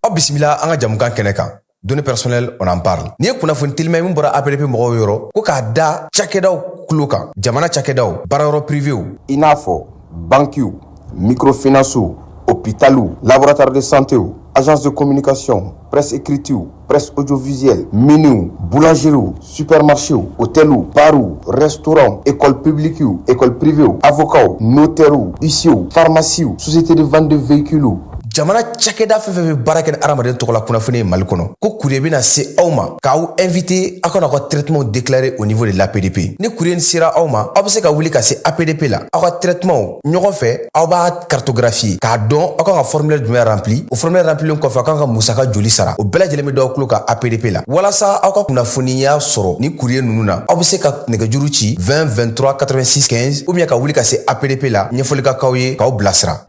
Aw bisimila an ka jamukan kɛnɛ kan, Données personnelles, on en parle. Nin ye kunnafoni telima min bɔra APDP mɔgɔw yɔrɔ ko k'a da cakɛdaw tulo kan, jamana cakɛdaw, baarayɔrɔ privéw, i n'a fɔ bankiw, microfinancew, hôpitaliw, laboratoire de santéw, agence de communication, presse écritew, presse audiovisuelle, miniw, boulangeriew, supermarchéw, hôteliw, barw, restaurant, école publiquew, école privéw, avocats, notairew, huissiers, pharmacies, société de vente de véhicules, jamana cakɛda fɛn fɛn bɛ baara kɛ ni hadamaden tɔgɔ la kunnafoni ye Mali kɔnɔ, ko courrier bɛna se aw ma k'aw invité aw kana aw ka traitement déclarer au niveau de l'APDP. Ni courrier nin sera aw ma, aw bɛ se ka wuli ka se APDP la, aw ka traitement ɲɔgɔn fɛ, aw b'a cartographier k'a dɔn aw kan ka formulaire jumɛn rempli. O formulaire remplilen kɔfɛ, aw kan ka musaka joli sara, o bɛɛ lajɛlen bɛ d'aw tulo kan APDP la. Walasa aw ka kunnafoniya sɔrɔ ni courrier ninnu na, aw bɛ se ka nɛgɛjuru ci 20 23 86 15 ou bien ka wuli ka se APDP la, ɲɛfɔli ka k'aw ye k'aw bilasira.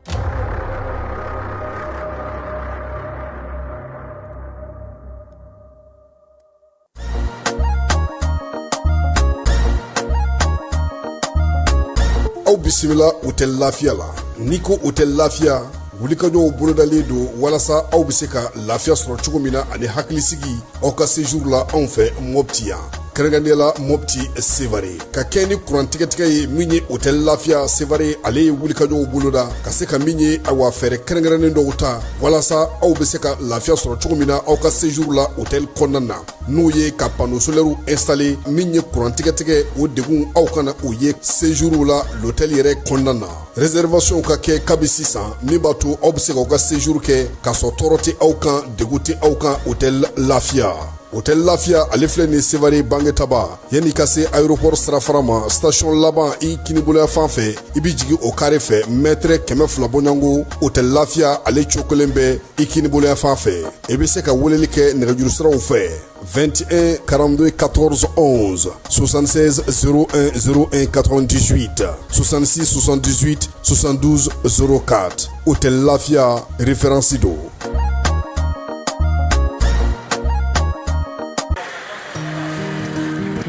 Aw bisimila Hôtel Lafiya la. N'i ko Hôtel Lafiya, wulikajɔw bolodalen don walasa aw bɛ se ka lafiya sɔrɔ cogo min na ani hakilisigi aw ka séjour la anw fɛ Mopti yan, kɛrɛnkɛrɛnnenya la Mopti Sevare. Ka kɛ ni kuran tigɛtigɛ ye min ye, Hôtel Lafiya Sevare ale ye wulikajɔw boloda ka se ka min ye, awa, fɛɛrɛ kɛrɛnkɛrɛnnen dɔw ta walasa aw bɛ se ka lafiya sɔrɔ cogo min na aw ka séjour la hôtel kɔnɔna na, n'o ye ka panneau solaire installé. Min ye kuran tigɛtigɛ, o degun aw kana o ye séjour la l'hôtel yɛrɛ kɔnɔna na. Réservation ka kɛ kabi sisan, min b'a to aw bɛ se k'aw ka séjour kɛ k'a sɔrɔ tɔɔrɔ tɛ aw kan, degun tɛ aw kan. Hôtel Lafiya, Hôtel Lafiya ale filɛ nin Sevare Bangetaba, yanni ka se aéroport sirafara ma, station laban i kiniboloya fan fɛ, i bɛ jigin o carré fɛ, mètre 200 bɔɲɔgɔnko, Hôtel Lafiya ale cokolen bɛ i kiniboloya fan fɛ. I bɛ se ka weleli kɛ nɛgɛjuru siraw fɛ: 21 42 14 11, 76 01 01 98, 66 78 72 04. Hôtel Lafiya, référence don.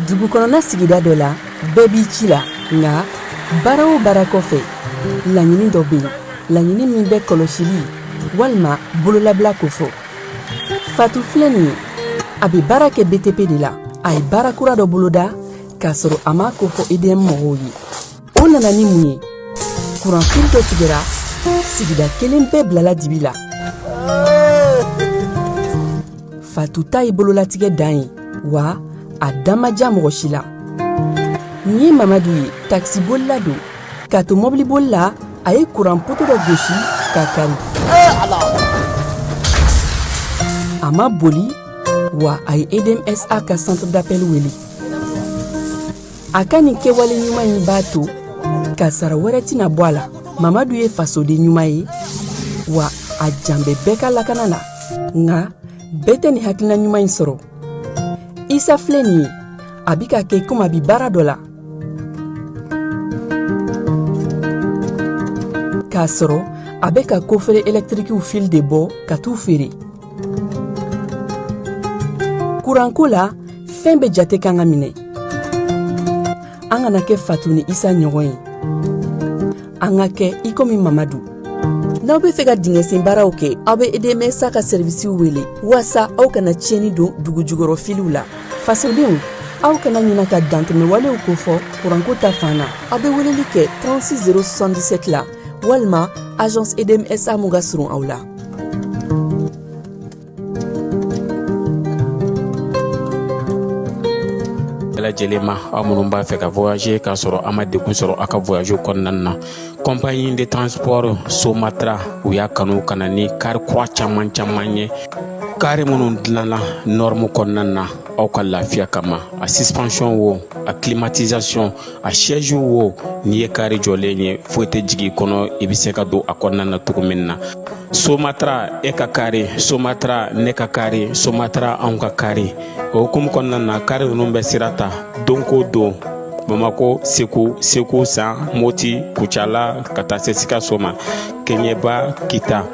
Dugu kɔnɔna sigida dɔ la, bɛɛ b'i ci la, nka baara o baara kɔfɛ, laɲini dɔ bɛ yen, laɲini min bɛ kɔlɔsili walima bololabila kofɔ. Fatu filɛ nin ye, a bɛ baara kɛ BTP de la. A ye baara kura dɔ boloda k'a sɔrɔ a m'a kofɔ EDM mɔgɔw ye. O nana ni mun ye? Kuranfili dɔ tigɛra, sigida kelen bɛɛ bilala dibi la. Fatu ta ye bololatigɛ dan ye, wa a da ma diya mɔgɔ si la. Nin ye Mamadu ye, takisibolila don. K'a to mɔbiliboli la, a ye kuran poto dɔ gosi k'a kari. A ma boli wa, a ye EDMSA ka centre d'appel wele. A ka nin kɛwale ɲuman in b'a to kasara wɛrɛ tɛna bɔ a la. Mamadu ye fasoden ɲuman ye, wa a jan bɛ bɛɛ ka lakana na, nka bɛɛ tɛ nin hakilina ɲuman in sɔrɔ. Isa filɛ nin ye, a bi ka kɛ komi a bi baara dɔ la k'a sɔrɔ a bɛ ka coffret ɛlɛtirikiw fil de bɔ ka t'u feere. Kuranko la, fɛn bɛɛ jate kan ka minɛ. An kana kɛ Fatu ni Isa ɲɔgɔn ye, an ka kɛ i komi Mamadu. N'aw bɛ fɛ ka dingɛsen baaraw kɛ, aw bɛ EDMSA ka sɛrivisiw wele waasa aw kana tiɲɛni don dugu jukɔrɔ filiw la. Fasodenw, aw kana ɲina ka dantɛmɛwalew kofɔ kuranko ta fan na. Aw bɛ weleli kɛ 36 077 la walima agence EDMSA mun ka surun aw la. Bɛɛ lajɛlen ma, aw minnu b'a fɛ ka voyager k'a sɔrɔ a ma degun sɔrɔ aw ka voyage kɔnɔna na, compagnie de transport Somatra, u y'a kanu ka na ni kari kura caman caman ye, kari minnu dilanna norme kɔnɔna na aw ka lafiya kama. A suspension wo, a climatisation, a siège wo, n'i ye kari jɔlen ye, foyi tɛ jigin i kɔnɔ, i bɛ se ka don a kɔnɔna na cogo min na. Somatra, e ka kari Somatra, ne ka kari Somatra, anw ka kari. O hukumu kɔnɔna na, kari ninnu bɛ sira ta don ko don Bamako, Segu, Segu San, Moti, Kucala, ka taa se Sikaso ma, Kɛɲɛba, Kita.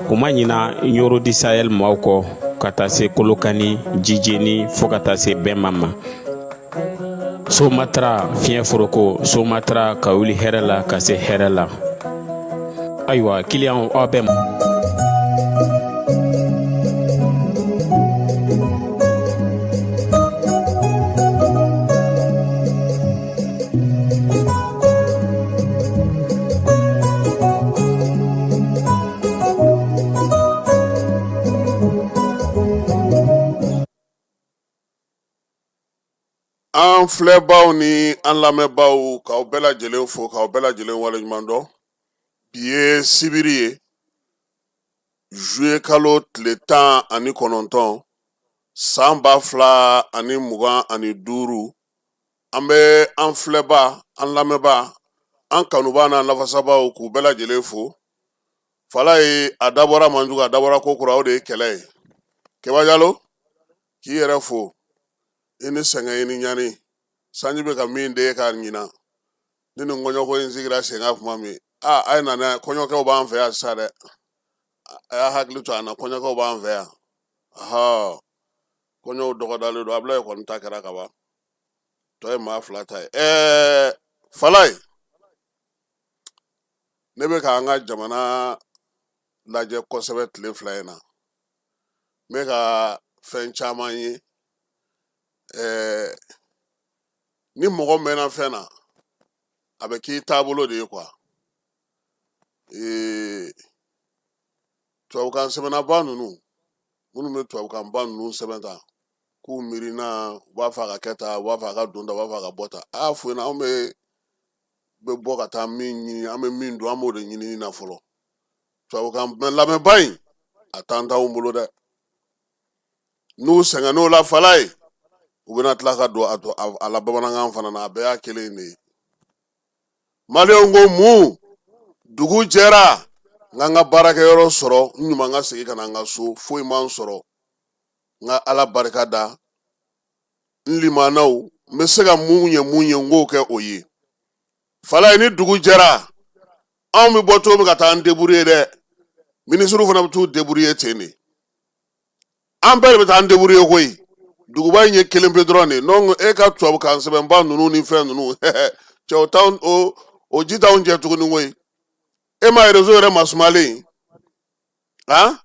U ma ɲina Ɲoro du Sahel maaw kɔ, ka taa se Kolokani, Jijeni, fo ka taa se Bɛnma ma. Somatra fiɲɛ foroko, Somatra ka wuli hɛrɛ la ka se hɛrɛ la. Ayiwa, kiliyanw, aw bɛɛ. An filɛbaw ni an lamɛnbaw, k'aw bɛɛ lajɛlen fo, k'aw bɛɛ lajɛlen waleɲuman dɔn. Bi ye sibiri ye, juillet kalo tile 19, san 2025. An bɛ an filɛba, an lamɛnba, an kanuba n'an lafasabaaw, k'u bɛɛ lajɛlen fo. Falaye, a dabɔra manjugu, a dabɔra ko kura, o de ye kɛlɛ ye. Keba Jalo, k'i yɛrɛ fo, i ni sɛgɛn, i ni ɲani. Sanji bɛ ka min de ka ɲina ni nin kɔɲɔko in sigira sen kan tuma min, aa, a ye na n'a ye. Kɔɲɔkɛw b'an fɛ yan sisan dɛ, a y'a hakili to an na, kɔɲɔkɛw b'an fɛ yan. Ahɔ, kɔɲɔw dɔgɔdalen don. Abulayi kɔni ta kɛra ka ban, tɔ ye maa fila ta ye. Falaye, ne bɛ ka an ka jamana lajɛ kosɛbɛ tile 2 in na. N bɛ ka fɛn caman ye. Ni mɔgɔ mɛnna fɛn na, a bɛ k'i taabolo de ye quoi. Tubabukan sɛbɛnnaba ninnu, minnu bɛ tubabukanba ninnu sɛbɛn tan k'u miirina, u b'a fɛ a ka kɛ tan, u b'a fɛ a ka don tan, u b'a fɛ a ka bɔ tan, a y'a f'u ɲɛna, anw bɛ bɔ ka taa min ɲini, an bɛ min dun, an b'o de ɲinini na fɔlɔ. Tubabukan lamɛnba in, a t'an t'anw bolo dɛ. N'u sɛgɛnn'o la, Falaye, u bɛna tila ka don a la bamanankan fana na. A bɛɛ y'a kelen de ye. Maliyɛnw ko mun, dugu jɛra, n ka n ka baarakɛyɔrɔ sɔrɔ, n ɲuman ka segin ka na n ka so, foyi ma n sɔrɔ, n ka Ala barika da, n limanaw, n bɛ se ka mun ɲɛ mun ye, n k'o kɛ o ye. Falaye, ni dugu jɛra, anw bɛ bɔ cogo min ka taa an débrouiller dɛ, minisiriw fana bɛ t'u débrouiller ten de. An bɛɛ de bɛ taa an débrouiller koyi. Duguba in ye kelen pe dɔrɔn de ye. Donc e ka tubabukan sɛbɛnba ninnu ni fɛn ninnu, cɛw t'anw o ji t'anw jɛ tuguni koyi. E ma réseau yɛrɛ masumalen han.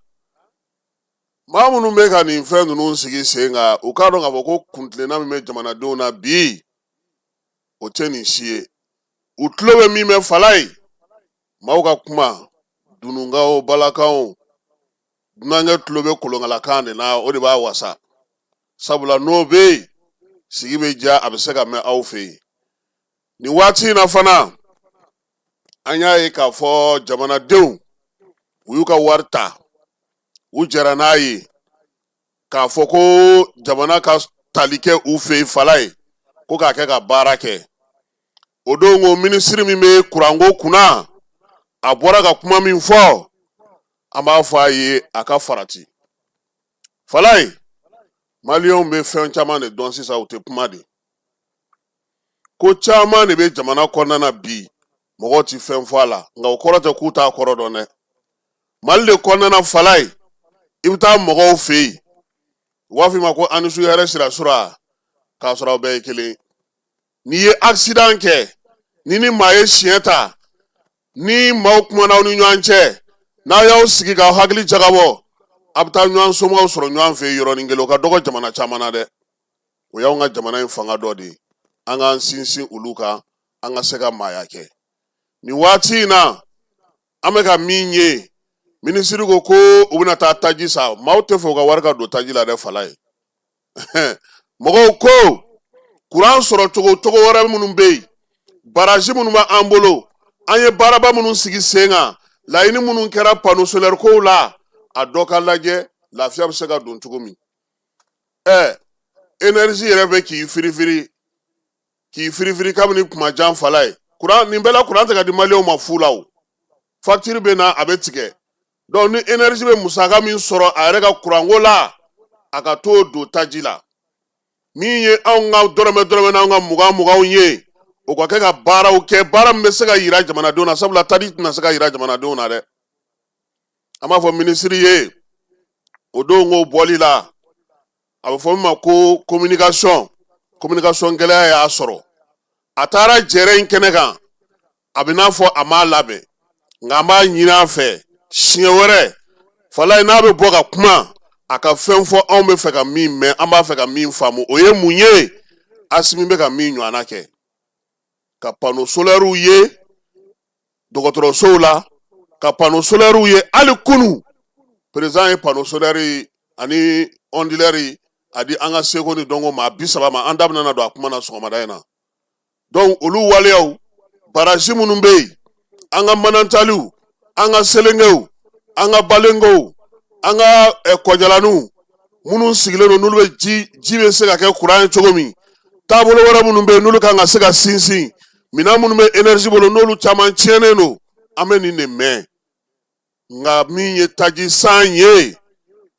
Maa minnu bɛ ka nin fɛn ninnu sigi sen kan, u k'a dɔn k'a fɔ ko kuntilenna min bɛ jamanadenw na bi, o tɛ nin si ye. U tulo bɛ min mɛn, Falaye, maaw ka kuma dununkan o, balakan o, dunankɛ tulo bɛ kolonkalakan de na, o de b'a wasa. Sabula n'o bɛ yen, sigi bɛ diya, a bɛ se ka mɛn aw fɛ yen. Nin waati in na fana, an y'a ye k'a fɔ jamanadenw, u y'u ka wari ta, u jɛra n'a ye k'a fɔ ko jamana ka tali kɛ u fɛ yen, Falaye, ko k'a kɛ ka baara kɛ. O don ko minisiri min bɛ kuranko kunna, a bɔra ka kuma min fɔ, an b'a fɔ a ye a ka farati. Falaye, maliyɛnw bɛ fɛn caman de dɔn sisan, u tɛ kuma de. Ko caman de bɛ jamana kɔnɔna na bi, mɔgɔw tɛ fɛn fɔ a la, nka o kɔrɔ tɛ k'u t'a kɔrɔ dɔn dɛ. Mali de kɔnɔna na, Falaye, i bɛ taa mɔgɔw fɛ yen, u b'a fɔ i ma ko ani su hɛrɛ sira sura, k'a sɔrɔ aw bɛɛ ye kelen. N'i ye accident kɛ, ni maa ye siɲɛ ta, ni maaw kumana aw ni ɲɔgɔn cɛ, n'aw y'aw sigi k'aw hakili jagabɔ, a bɛ taa ɲɔgɔn somɔgɔw sɔrɔ ɲɔgɔn fɛ yen yɔrɔnin kelen. O ka dɔgɔ jamana caman na dɛ. O y'anw ka jamana in fanga dɔ de ye. An k'an sinsin olu kan, an ka se ka maaya kɛ. Nin waati in na, an bɛ ka min ye, minisiri ko ko u bɛna taa taji san. Maaw tɛ fɛ u ka wari ka don taji la dɛ, Falaye. Mɔgɔw ko kuran sɔrɔ cogo cogo wɛrɛ minnu bɛ yen, baraji minnu bɛ an bolo, an ye baaraba minnu sigi sen kan, laɲini minnu kɛra panneau solaire kow la, a dɔ ka lajɛ lafiya bɛ se ka don cogo min. Énergie yɛrɛ bɛ k'i firifiri, k'i firifiri kabini kuma jan, Falaye. Kuran nin bɛɛ la, kuran tɛ ka di maliyɛnw ma fu la. O facture bɛ na, a bɛ tigɛ. Donc ni énergie bɛ musaka min sɔrɔ a yɛrɛ ka kuranko la, a ka t'o don taji la. Min ye anw ka dɔrɔmɛ dɔrɔmɛ n'anw ka mugan muganw ye, o ka kɛ ka baaraw kɛ, baara min bɛ se ka yira jamanadenw na, sabula taji tɛna se ka yira jamanadenw na dɛ. An b'a fɔ minisiri ye, o don ko bɔli la, a bɛ fɔ min ma ko communication, communication gɛlɛya y'a sɔrɔ. A taara jɛrɛ in kɛnɛ kan, a bɛ n'a fɔ a m'a labɛn, nka an b'a ɲini a fɛ siɲɛ wɛrɛ, Falaye, n'a bɛ bɔ ka kuma, a ka fɛn fɔ anw bɛ fɛ ka min mɛn, an b'a fɛ ka min faamu. O ye mun ye? Asimi bɛ ka min ɲɔgɔnna kɛ, ka panneau solaires ye dɔgɔtɔrɔsow la, ka panneau solaires ye. Hali kunu, président ye panneau solaire ani onduleur a di an ka seko ni dɔnko maa 30 ma. An da bɛna don a kuma na sɔgɔmada in na. Donc olu waleyaw, baraji minnu bɛ yen, an ka manantaliw, an ka selenkew, an ka balenkew, an ka kɔjalaniw minnu sigilen don, n'olu bɛ ji, ji bɛ se ka kɛ kuran ye cogo min, taabolo wɛrɛ minnu bɛ yen n'olu kan ka se ka sinsin, minɛn minnu bɛ énergie bolo, n'olu caman tiɲɛnen don, an bɛ nin de mɛn. Nka min ye taji san ye,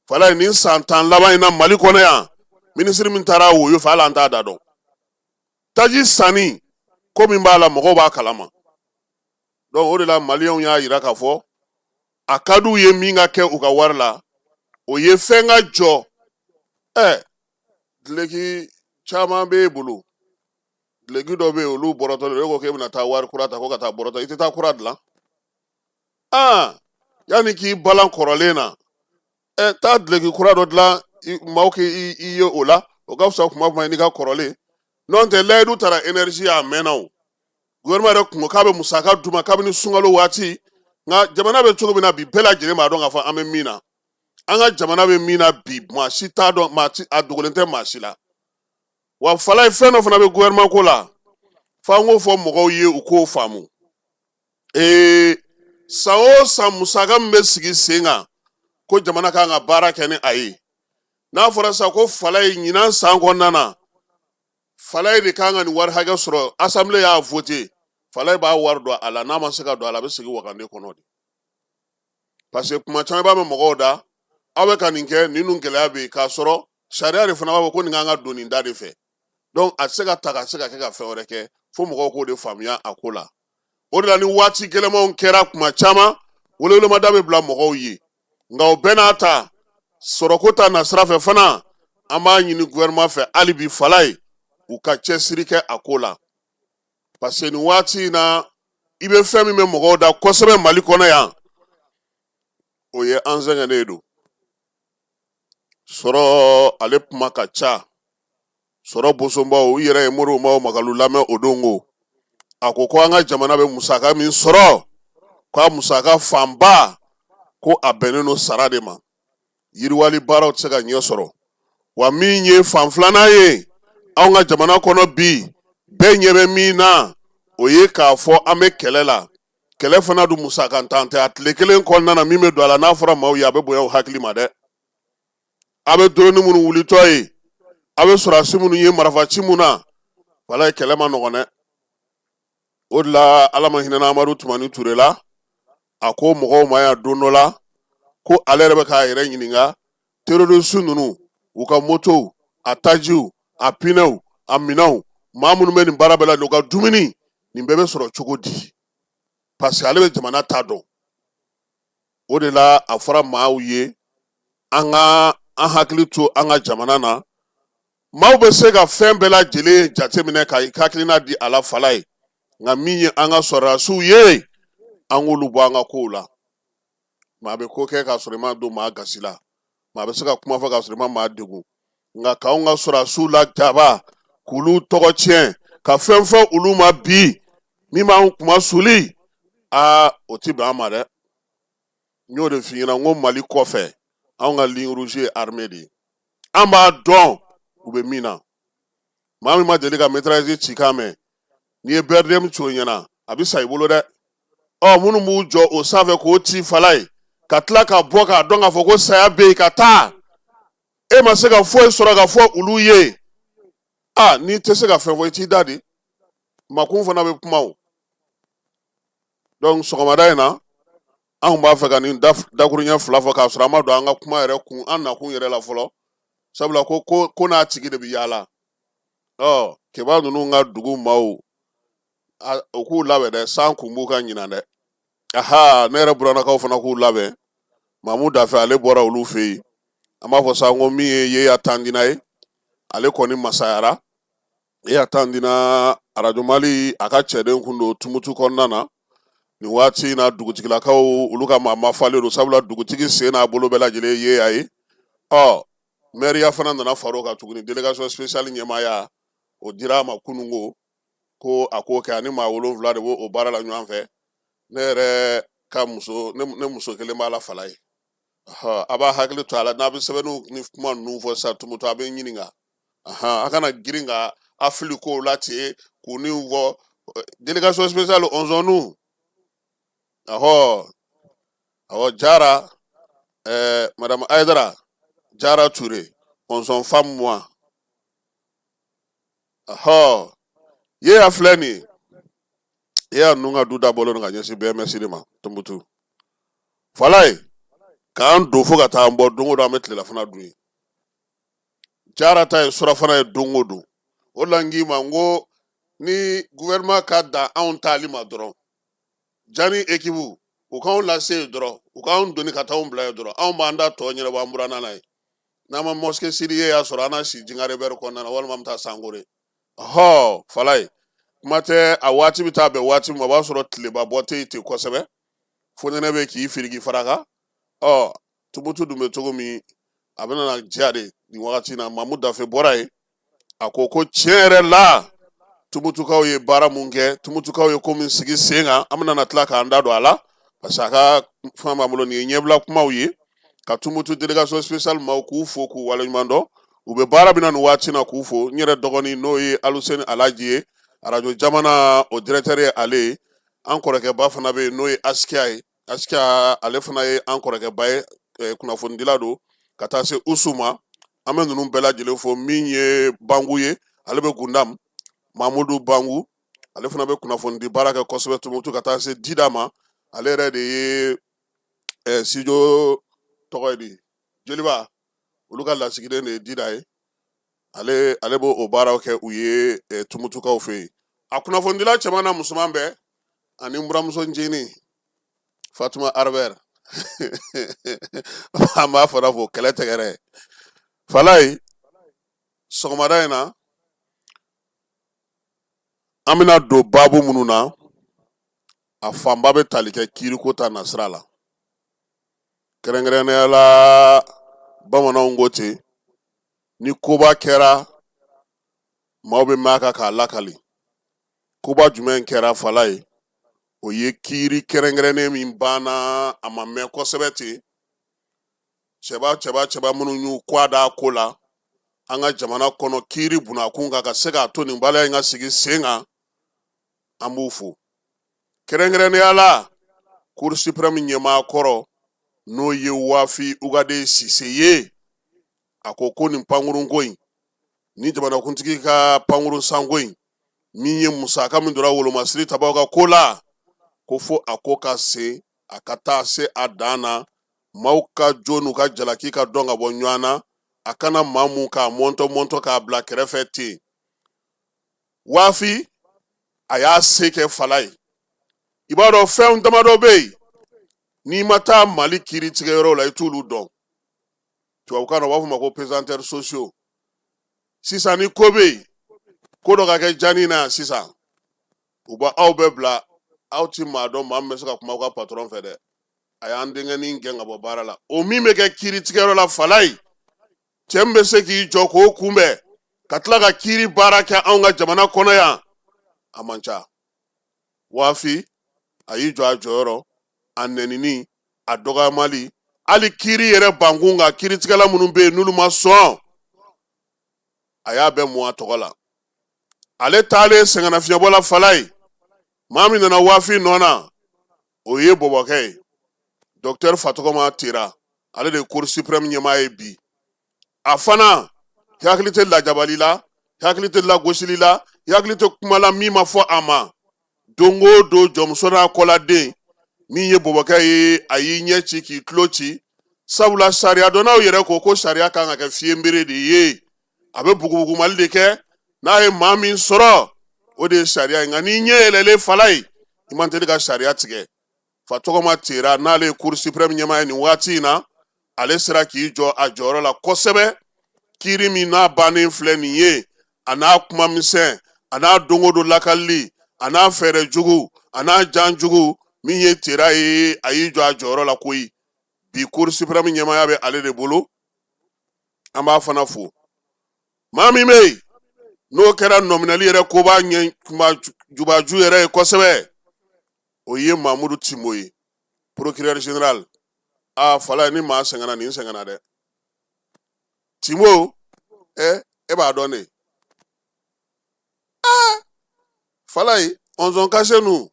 Falaye, nin san 10 laban in na Mali kɔnɔ yan, minisiri min taara woyo fɛ, hali an t'a da dɔn. Taji sanni ko min b'a la, mɔgɔw b'a kalama. Donc o de la, maliyɛnw y'a yira k'a fɔ a ka d'u ye min ka kɛ u ka wari la, o ye fɛn ka jɔ. Duleki caman b'e bolo, duleki dɔ bɛ yen, olu bɔrɔtɔ de. E ko k'e bɛna taa wari kura ta ko ka taa bɔrɔtɔ, i tɛ taa kura dilan. Aa, yanni k'i balan kɔrɔlen na, taa duleki kura dɔ dilan, maaw k'i i ye o la, o ka fisa kuma kuma n'i ka kɔrɔlen. N'o tɛ, layidu taara énergie a mɛnna. O gouvernement yɛrɛ kun ko k'a bɛ musaka d'u ma kabini sunkalo waati. Nka jamana bɛ cogo min na bi, bɛɛ lajɛlen b'a dɔn k'a fɔ an bɛ min na, an ka jamana bɛ min na bi, maa si t'a dɔn, maa ti a dogolen tɛ maa si la. Wa Falaye, fɛn dɔ fana bɛ gouvernement ko la, f'an k'o fɔ mɔgɔw ye, u k'o faamu. San o san, musaka min bɛ sigi sen kan ko jamana kan ka baara kɛ ni a ye, n'a fɔra sisan ko Falaye, ɲinan san kɔnɔna na, Falaye de kan ka nin wari hakɛ sɔrɔ, assemblée y'a voté, Falaye b'a wari don a la. N'a ma se ka don a la, a bɛ segin wagande kɔnɔ de, parce que kuma caman i b'a mɛn mɔgɔw da, aw bɛ ka nin kɛ, nin dun gɛlɛya bɛ yen, k'a sɔrɔ sariya de fana b'a fɔ ko nin kan ka don nin da de fɛ. Donc a tɛ se ka ta ka se ka kɛ ka fɛn wɛrɛ kɛ, fo mɔgɔw k'o de faamuya a ko la. O de la, ni waati gɛlɛmanw kɛra, kuma caman welewelemada bɛ bila mɔgɔw ye. Nka o bɛɛ n'a ta, sɔrɔko ta nasira fɛ fana, an b'a ɲini gouvernement fɛ hali bi, Falaye, u ka cɛsiri kɛ a ko la, parce que nin waati in na, i bɛ fɛn min bɛ mɔgɔw da kosɛbɛ Mali kɔnɔ yan, o ye an sɛgɛnnen don. Sɔrɔ ale kuma ka ca. Sɔrɔ bosonbaw, u yɛrɛ ye Modibo Mao Makalu lamɛn o don ko a ko ko an ka jamana bɛ musaka min sɔrɔ, k'a musaka fanba ko a bɛnnen don sara de ma. Yiriwali baaraw tɛ se ka ɲɛ sɔrɔ. Wa min ye fan filanan ye anw ka jamana kɔnɔ bi, bɛɛ ɲɛ bɛ min na, o ye k'a fɔ an bɛ kɛlɛ la. Kɛlɛ fana dun musakantan tɛ. A tile kelen kɔnɔna na, min bɛ don a la, n'a fɔra maaw ye, a bɛ bonya u hakili ma dɛ. A bɛ drone minnu wulitɔ ye, a bɛ sɔrɔdasi minnu ye marifaci mun na, walayi, kɛlɛ ma nɔgɔn dɛ. O de la, Ala ma hinɛna Amadu Tumani Ture la, a ko mɔgɔw ma yan don dɔ la ko ale yɛrɛ bɛ k'a yɛrɛ ɲininka, terroriste ninnu, u ka motow, a tajiw, a pinɛw, a minɛnw, maa minnu bɛ nin baara bɛɛ la, u ka dumuni, nin bɛɛ bɛ sɔrɔ cogo di? Parce que ale bɛ jamana ta dɔn. O de la, a fɔra maaw ye, an ka an hakili to an ka jamana na. Maaw bɛ se ka fɛn bɛɛ lajɛlen jateminɛ ka i hakilina di a la, Falaye, nka min ye an ka sɔrɔdasiw ye, an k'olu bɔ an ka kow la. Maa bɛ ko kɛ k'a sɔrɔ i ma don maa gasi la, maa bɛ se ka kuma fɔ k'a sɔrɔ i ma maa degun, nka k'anw ka sɔrɔdasiw lajaba, k'olu tɔgɔ tiɲɛ, ka fɛn fɔ olu ma bi min b'an kuma suli, aa, o ti bɛn an ma dɛ. N y'o de f'i ɲɛna n ko Mali kɔfɛ, anw ka ligne rouge ye armée de ye. An b'a dɔn u bɛ min na. Maa min ma deli ka mitrailleuse ci kan mɛn, n'i ye BRDM ci o ɲɛna, a bɛ sa i bolo dɛ. Ɔ, minnu b'u jɔ o sanfɛ k'o ci, Falaye, ka tila ka bɔ k'a dɔn k'a fɔ ko saya bɛ yen ka taa, e ma se ka foyi sɔrɔ ka fɔ olu ye. Aa, n'i tɛ se ka fɛn fɔ, i t'i da de. Makun fana bɛ kuma o. Donc sɔgɔmada in na, anw b'a fɛ ka nin dakuruɲɛ fila fɔ k'a sɔrɔ an ma don an ka kuma yɛrɛ kun, an nakun yɛrɛ la fɔlɔ, sabula ko ko n'a tigi de bɛ yaala. Ɔ, keba ninnu ka dugu maaw, u k'u labɛn dɛ, san kun b'u ka ɲinan dɛ. Aha, ne yɛrɛ burannakaw fana k'u labɛn. Mamu Dafɛ, ale bɔra olu fɛ yen. An b'a fɔ sa ko min ye Yeya Tandina ye, ale kɔni masayara. Yeya Tandina, Arajo Mali, a ka cɛden kun don Tumutu kɔnɔna na. Nin waati in na, dugutigilakaw, olu ka maa mafalen don, sabula dugutigi sen n'a bolo bɛɛ lajɛlen ye Yeya ye. Ɔ, mɛriya fana nana far'o kan tuguni, délégation spéciale ɲɛmaaya, o dira a ma kununko ko a k'o kɛ. Ani maa 7 de b'o o baara la ɲɔgɔn fɛ. Ne yɛrɛ ka muso, ne muso kelen b'a la, Falaye. A b'a hakili to a la n'a bɛ sɛbɛnniw ni kuma ninnu fɔ sisan Tumutu, a bɛ n ɲininka. A kana girin ka a fili kow la ten k'u ni fɔ délégation spéciale ɔnzɔnnu. Ahɔ, awɔ, Jara, madame Ayidara Jara Ture, ɔnzɔn femme moi. Ahɔ, ye ya filɛ nin ye, e y'a ninnu ka du dabɔlen don ka ɲɛsin BMS de ma Tumutu. Falaye k'an don fo ka taa an bɔ, don o don an bɛ tilelafana dun yen. Jara ta ye surafana ye don o don. O de la n k'i ma n ko ni gouvernement ka dan anw taali ma dɔrɔn, Jani ekipu u k'anw lase yen dɔrɔn, u k'anw doni ka taa anw bila yen dɔrɔn, anw b'an da tɔ ɲɛnabɔ an buranna n'a ye. N'an ma mosquée Sidi ye y'a sɔrɔ an na si Jingarebɛri kɔnɔna na, walima an bɛ taa Sankore. Hɔ, Falaye, kuma tɛ, a waati bɛ taa bɛn waati min ma, o b'a sɔrɔ tileba bɔ tɛ yen ten kosɛbɛ, fonɛnɛ bɛ k'i firiki faraka. Ɔ, Tumutu dun bɛ cogo min, a bɛna na diya de nin wagati in na. Mamu Dafe bɔra yen, a ko ko tiɲɛ yɛrɛ la, Tumutukaw ye baara mun kɛ, Tumutukaw ye ko min sigi sen kan, an bɛna na tila k'an da don a la, parce que a ka fɛn b'an bolo. Nin ye ɲɛbila kumaw ye ka Tumutu délégation spéciale maaw k'u fo k'u waleɲuman dɔn, u bɛ baara min na nin waati na, k'u fo. N yɛrɛ dɔgɔnin, n'o ye Aluseni Alaji ye, arajo jamana o directeur ye ale ye. An kɔrɔkɛba fana bɛ yen, n'o ye Asikiya ye. Asikiya, ale fana ye an kɔrɔkɛba ye, kunnafonidila don, ka taa se Usu ma. An bɛ ninnu bɛɛ lajɛlen fo. Min ye Bangu ye, ale bɛ Gundam, Mamudu Bangu, ale fana bɛ kunnafonidi baara kɛ kosɛbɛ Tumutu, ka taa se Dida ma, ale yɛrɛ de ye studio tɔgɔ ye di, Joliba, olu ka lasigiden de ye Dida ye. Ale b'o o baaraw kɛ u ye Tumutukaw fɛ yen. A kunnafonidila cɛman n'a musoman bɛɛ, ani n buramuso ncinin Fatuma Arber, an b'a fana fo kɛlɛ tɛgɛrɛ. Falaye, sɔgɔmada in na, an bɛna don baabu minnu na, a fanba bɛ tali kɛ kiiriko ta nasira la, kɛrɛnkɛrɛnnenya la bamananw ko ten, ni koba kɛra, maaw bɛ mɛn a kan k'a lakali. Koba jumɛn kɛra, Falaye? O ye kiiri kɛrɛnkɛrɛnnen min banna, a ma mɛn kosɛbɛ ten. Cɛba cɛba cɛba minnu y'u kɔ da a ko la an ka jamana kɔnɔ, kiiri bunakun kan, ka se k'a to nin waleya in ka sigi sen kan, an b'u fo. Kɛrɛnkɛrɛnnenya la, cour suprême ɲɛmaa kɔrɔ, n'o ye Wafi Ugaden Sise ye, a ko ko nin pankurunko in ni jamanakuntigi ka pankurun sanko in, min ye musaka min donna wolomasiri tabaw ka ko la, ko fo a ko ka sen a ka taa se a dan na, maaw ka jo n'u ka jalaki ka dɔn ka bɔ ɲɔgɔn na, a kana maa mun k'a mɔntɔ mɔntɔ k'a bila kɛrɛfɛ ten. Wafi a y'a se kɛ, Falaye. I b'a dɔn, fɛn damadɔ bɛ yen, n'i ma taa Mali kiiri tigɛyɔrɔw la, i t'olu dɔn. Tubabukan na, u b'a fɔ ma ko pesanteurs sociaux. Sisan ni ko bɛ yen, ko dɔ ka kɛ Jani na yan sisan, u b'a aw bɛɛ bila, aw ti maa dɔn, maa min bɛ se ka kuma aw ka patɔrɔn fɛ dɛ, a y'an denkɛnin gɛn ka bɔ baara la. O min bɛ kɛ kiiri tigɛyɔrɔ la, Falaye, cɛ min bɛ se k'i jɔ k'o kunbɛn ka tila ka kiiri baara kɛ anw ka jamana kɔnɔ yan, a man ca. Wafi a y'i jɔ a jɔyɔrɔ, a nɛnini, a dɔgɔyamali, hali kiiri yɛrɛ bankun kan, kiiritigɛla minnu bɛ yen n'olu ma sɔn, a y'a bɛɛ mun a tɔgɔ la. Ale taalen sɛgɛnnafiɲɛbɔ la, Falaye, maa min nana Wafi nɔ na, o ye bɔbɔkɛ ye, docteur Fatɔgɔma Tera, ale de ye cour suprême ɲɛmaa ye bi. A fana hakili tɛ lajabali la, hakili tɛ lagosili la, hakili tɛ kuma la min ma fɔ a ma. Don o don, jɔnmuso n'a kɔladen, min ye bɔbɔkɛ ye, a y'i ɲɛ ci k'i tulo ci, sabula sariya dɔnnaw yɛrɛ ko ko sariya kan ka kɛ fiyenbere de ye, a bɛ bugubugumali de kɛ, n'a ye maa min sɔrɔ, o de ye sariya ye. Nka n'i ɲɛ yɛlɛlen, Falaye, i man teli ka sariya tigɛ. Fatɔgɔma Tera, n'ale ye cour suprême ɲɛmaa ye nin waati in na, ale sera k'i jɔ a jɔyɔrɔ la kosɛbɛ. Kiiri min n'a bannen filɛ nin ye, a n'a kuma misɛn, a n'a don o don lakalili, a n'a fɛɛrɛ jugu, a n'a jan jugu, min ye Tera ye, a y'i jɔ a jɔyɔrɔ la koyi. Bi cour suprême ɲɛmaaya bɛ ale de bolo, an b'a fana fo. Maa min bɛ yen n'o kɛra nɔminɛli yɛrɛ koba ɲɛ jubaju yɛrɛ ye kosɛbɛ, o ye Mamudu Timbo ye, procureur général. Aa Falaye, ni maa sɛgɛnna, nin sɛgɛnna dɛ. Timo, ɛ e b'a dɔn de. Aa Falaye, onzon kase nu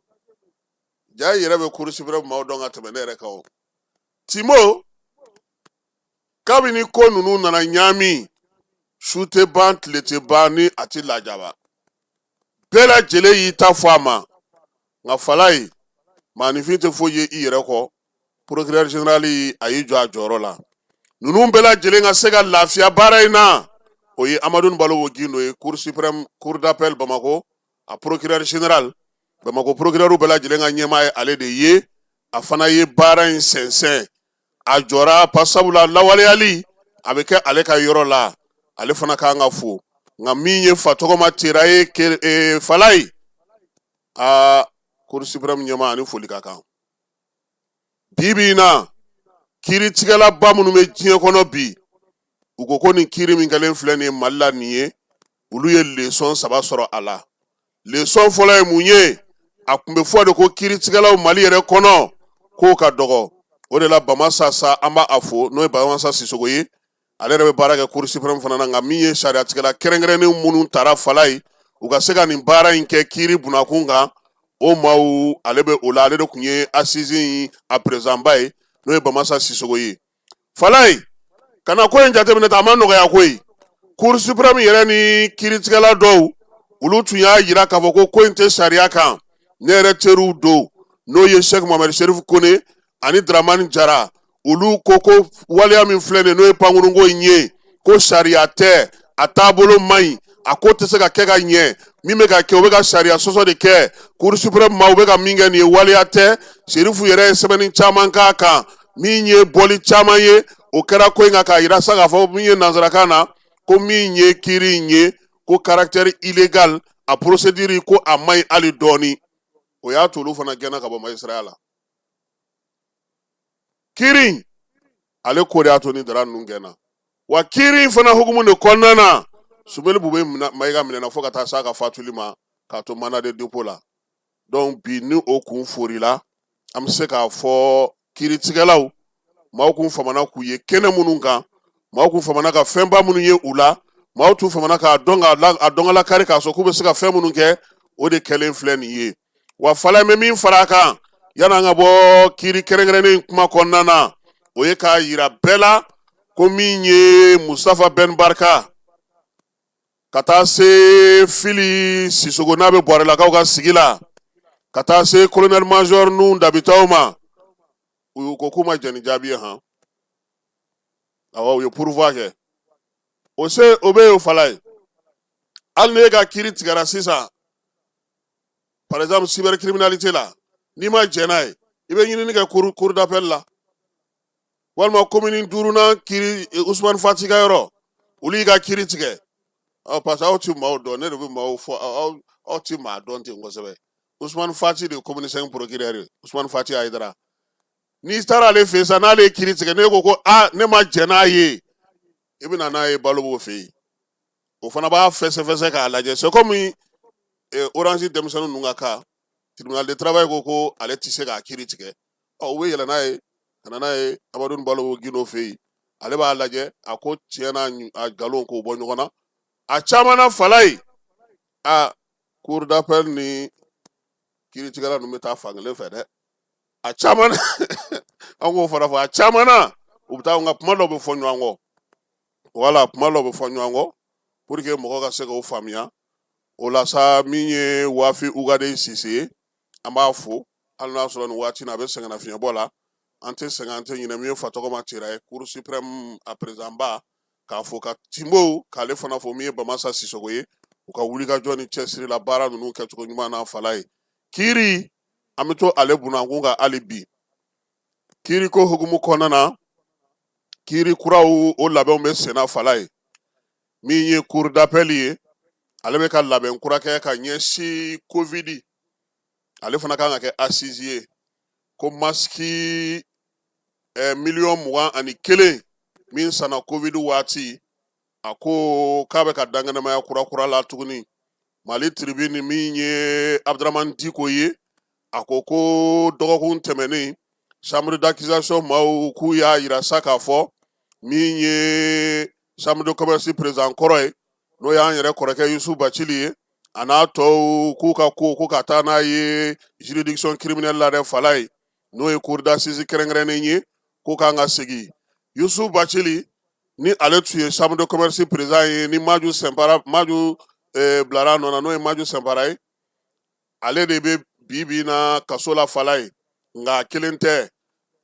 ja yɛrɛ bɛ cour suprême maaw dɔn ka tɛmɛ ne yɛrɛ kan. O Timo, kabini ko ninnu nana ɲaami, su tɛ ban, tile tɛ ban ni a tɛ lajaba. Bɛɛ lajɛlen y'i ta fɔ a ma. Nka Falaye, maaninfin tɛ foyi ye i yɛrɛ kɔ. Procureur général, a y'i jɔ a jɔyɔrɔ la. Ninnu bɛɛ lajɛlen ka se ka lafiya baara in na, o ye Amadou Balobo Gindo ye, cour suprême, cour d'appel Bamakɔ, a procureur général. Bamakɔ procureur bɛɛ lajɛlen ka ɲɛmaa ye ale de ye. A fana ye baara in sɛnsɛn, a jɔra pa, sabula lawaleyali a bɛ kɛ ale ka yɔrɔ la. Ale fana kan ka fo. Nka min ye Fatɔgɔma Tera ye, Falaye, aa cour suprême ɲɛmaa, ani foli ka kan. Bi bi in na, kiiritigɛlaba minnu bɛ diɲɛ kɔnɔ bi, u ko ko nin kiiri min kɛlen filɛ nin ye Mali la nin ye, olu ye leçon saba sɔrɔ a la. Leçon fɔlɔ ye mun ye? A tun bɛ fɔ de ko kiiritigɛlaw Mali yɛrɛ kɔnɔ k'o ka dɔgɔ. O de la Bamasa sa, an b'a fo, n'o ye Bamasa Sisoko ye, ale yɛrɛ bɛ baara kɛ cour suprême fana na. Nka min ye sariyatigɛla kɛrɛnkɛrɛnnen minnu tara Falaye, u ka se ka nin baara in kɛ kiiri bunakun kan, o maaw, ale bɛ o la. Ale de tun ye assise in a président ba ye, n'o ye Bamasa Sisoko ye. Falaye, ka na ko in jateminɛ ta, a ma nɔgɔya koyi. Cour suprême yɛrɛ ni kiiritigɛla dɔw, olu tun y'a jira k'a fɔ ko ko in tɛ sariya kan. Ne yɛrɛ teriw don, n'o ye Sɛki Mohamɛdi Serifu Kone ani Dramani Jara, olu ko ko waleya min filɛ nin ye, n'o ye pankurunko in ye, ko sariya tɛ, a taabolo man ɲi, a ko tɛ se ka kɛ ka ɲɛ. Min bɛ ka kɛ, o bɛ ka sariya sɔsɔ de kɛ. Cour suprême maaw bɛ ka min kɛ nin ye, waleya tɛ. Serifu yɛrɛ ye sɛbɛnni caman k'a kan, min ye bɔli caman ye, o kɛra ko in kan, k'a yira sa k'a fɔ min ye nansarakan na ko min ye kiiri in ye, ko caractère illégal, a procédure ko a man ɲi hali dɔɔni. O y'a to olu fana gɛnna ka bɔ magistrat la. Kiiri in ale ko de y'a to ni Dara ninnu gɛnna. Wa kiiri in fana hukumu de kɔnɔna na, Sumeli Bube Mayiga minɛna fo ka taa s'a ka fatuli ma k'a to mandat de dépôt la. Donc bi ni o kun forila, an bɛ se k'a fɔ kiiritigɛlaw maaw kun famana k'u ye kɛnɛ minnu kan, maaw kun famana ka fɛnba minnu ye u la, maaw tun famana k'a dɔn k'a dɔn kari k'a sɔrɔ k'u bɛ se ka fɛn minnu kɛ, o de kɛlen filɛ nin ye. Wa Falaye, bɛ min fara a kan yan'an ka bɔ kiiri kɛrɛnkɛrɛnnen kuma kɔnɔna na, o ye k'a yira bɛɛ la ko min ye Mustafa Ben Barka ka taa se Fili Sisoko, n'a bɛ Buwarelakaw ka sigi la, ka taa se colonel major Nuhu Dabitaw ma, u ko k'u ma jɛn ni jaabi ye. Han, awɔ, u ye pourvoi kɛ. O se o bɛ yen. O Falaye, hali n'e ka kiiri tigɛra sisan, par exemple cybercriminalité la, n'i ma jɛn n'a ye, i bɛ ɲinini kɛ cour d'appel la, walima commune duurunan kiiri, Usumani Fati ka yɔrɔ, olu y'i ka kiiri tigɛ. Ɔ parce que aw ti maaw dɔn, ne de bɛ maaw fɔ aw. Aw ti maa dɔn ten kosɛbɛ. Usumani Fati de ye commune 5 procureur ye, Usumani Fati Hayidara. N'i taara ale fɛ yen sisan, n'ale ye kiiri tigɛ, n'e ko ko aa ne ma jɛn n'a ye, i bɛ na n'a ye Balobo fɛ yen, o fana b'a fɛsɛfɛsɛ k'a lajɛ. C'est comme Orange denmisɛnnin ninnu ka cas, tribunal de travail ko ko ale tɛ se k'a kiiri tigɛ. Ɔ u bɛ yɛlɛ n'a ye ka na n'a ye Amadu Balobo Gindo fɛ yen, ale b'a lajɛ, a ko tiɲɛ n'a a nkalon k'o bɔ ɲɔgɔn na. A caman na, Falaye, a cour d'appel ni kiiritigɛla ninnu bɛ taa fankelen fɛ dɛ. A caman na, an k'o fana fɔ, a caman na u bɛ taa, nka kuma dɔw bɛ fɔ ɲɔgɔn kɔ. Wala kuma dɔw bɛ fɔ ɲɔgɔn kɔ pour que mɔgɔ ka se k'o faamuya. O la sa, min ye Wafi Ugaden Sise ye, an b'a fo, hali n'a sɔrɔ nin waati in na a bɛ sɛgɛnnafiɲɛbɔ la. An tɛ sɛgɛn, an tɛ ɲinɛ min ye Fatɔgɔma Tera ye, cour suprême a président ba, k'a fo, ka Timbo k'ale fana fo, min ye Bamasa Sisoko ye, u ka wulikajɔ ni cɛsiri la baara ninnu kɛcogo ɲuman na. Falaye, kiiri, an bɛ to ale bunakun kan hali bi. Kiiri ko hukumu kɔnɔna na, kiiri kuraw o labɛnw bɛ senna. Falaye, min ye cour d'appel ye, ale bɛ ka labɛn kura kɛ ka ɲɛsin Covid, ale fana kan ka kɛ assise ye, ko masque 21 miliyɔn min sanna Covid waati, a ko k'a bɛ ka dankɛnɛmaya kura kura la tuguni. Mali Tribune, min ye Abdramani Diko ye, a ko ko dɔgɔkun tɛmɛnen Chambre d'accusation maaw k'u y'a yira sa k'a fɔ min ye chambre de commerce président kɔrɔ ye, n'o y'an yɛrɛ kɔrɔkɛ Yusu Bacili ye, a n'a tɔw, k'u ka ko ka taa n'a ye juridiction criminelle la dɛ, Falaye, n'o ye cour d'assises kɛrɛnkɛrɛnnen ye, k'o kan ka segin. Yusu Bacili ni ale tun ye chambre de commerce président ye, ni Maju Sɛnpara, Maju bilara a nɔ na, n'o ye Maju Sɛnpara ye, ale de bɛ bi bi na kaso la, Falaye. Nka a kelen tɛ,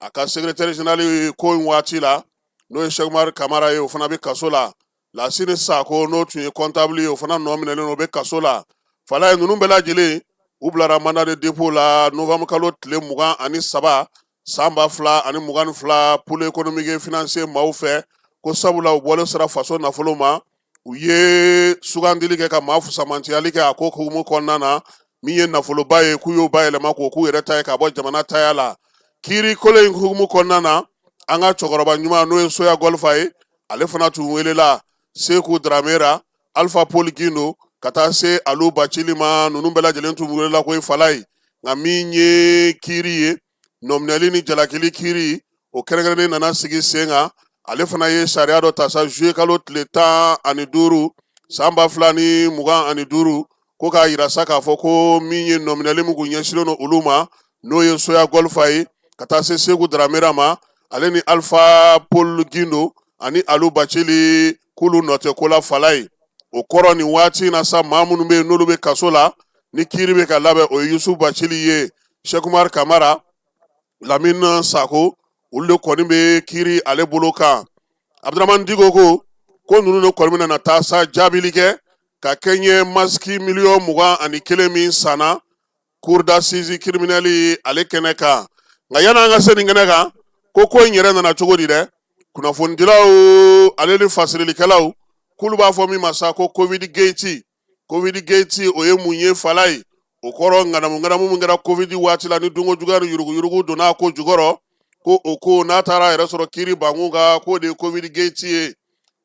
a ka secrétaire général ye ko in waati la, n'o ye Sɛkumaru Kamara ye, o fana bɛ kaso la. Lasini Sako, n'o tun ye comptable ye, o fana nɔ minɛlen don, o bɛ kaso la, Falaye. Ninnu bɛɛ lajɛlen, u bilara mandat de dépôt la novembre kalo tile 23 san 2022, pôle économique et financier maaw fɛ, ko sabula u bɔlen sera faso nafolo ma, u ye sugandili kɛ ka maa fusamantiyali kɛ a ko hukumu kɔnɔna na. Min ye nafoloba ye, k'u y'o bayɛlɛma k'o k'u yɛrɛ ta ye ka bɔ jamana taya la. Kiiri kolo in hukumu kɔnɔna na, an ka cɛkɔrɔba ɲuman, n'o ye Soya Gɔlifa ye, ale fana tun welela, Seku Daramera, Alpha Paul Gindo, ka taa se Alu Bacili ma, ninnu bɛɛ lajɛlen tun welela ko Falaye. Nka min ye kiiri ye, nɔminɛli ni jalakili kiiri, o kɛrɛnkɛrɛnnen nana sigi sen kan. Ale fana ye sariya dɔ ta sa juillet kalo tile 15 san 2025, ko k'a yira sa k'a fɔ ko min ye nɔminɛli min kun ɲɛsinnen don olu ma, n'o ye Soya Gɔlifa ye, ka taa se Seku Daramera ma, ale ni Alpha Paul Gindo ani Alu Bacili, k'olu nɔ tɛ ko la, Falaye. O kɔrɔ, nin waati in na sa, maa minnu bɛ yen n'olu bɛ kaso la ni kiiri bɛ ka labɛn, o ye Yusu Bacili ye, Sɛkumari Kamara, Lamine Sako, olu de kɔni bɛ kiiri ale bolo kan. Abudramani Diko ko ninnu de kɔni bɛna taa sa jaabili kɛ ka kɛɲɛ masiki miliyɔn 21 min sanna cour d'assises criminelle ale kɛnɛ kan. Nka yan'an ka se nin kɛnɛ kan, ko in yɛrɛ nana cogo di dɛ? Kunnafonidilaw ale ni fasirilikɛlaw k'olu b'a fɔ min ma sa ko Covid gate. Covid gate, o ye mun ye, Falaye? O kɔrɔ, ŋanamu ŋanamu min kɛra Covid waati la, ni dunko juguya ni yuruguyurugu donna a ko jukɔrɔ, ko o ko n'a taara a yɛrɛ sɔrɔ kiiri bankun kan, k'o de ye Covid gate ye.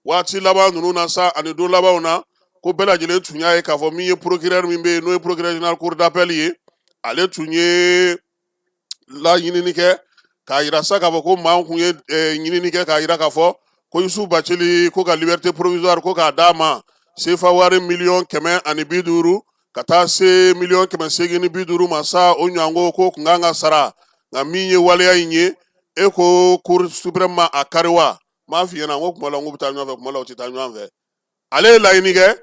Waati laban ninnu na sa, ani don labanw na, ko bɛɛ lajɛlen tun y'a ye k'a fɔ min ye procureur min bɛ yen, n'o ye procureur général cour d'appel ye, ale tun ye laɲinini kɛ k'a yira sa k'a fɔ ko maa kun ye ɲinini kɛ k'a yira k'a fɔ ko Yusu Bacili, ko ka liberté provisoire ko k'a d'a ma, sefa wari miliyɔn 150 ka taa se miliyɔn 850 ma sa, o ɲɔgɔnko ko kun kan ka sara. Nka min ye waleya in ye, e ko cour suprême ma a kari wa? N b'a f'i ɲɛna ko kuma la n k'u bɛ taa ɲɔgɔn fɛ, kuma la u tɛ taa ɲɔgɔn fɛ. Ale ye laɲini kɛ,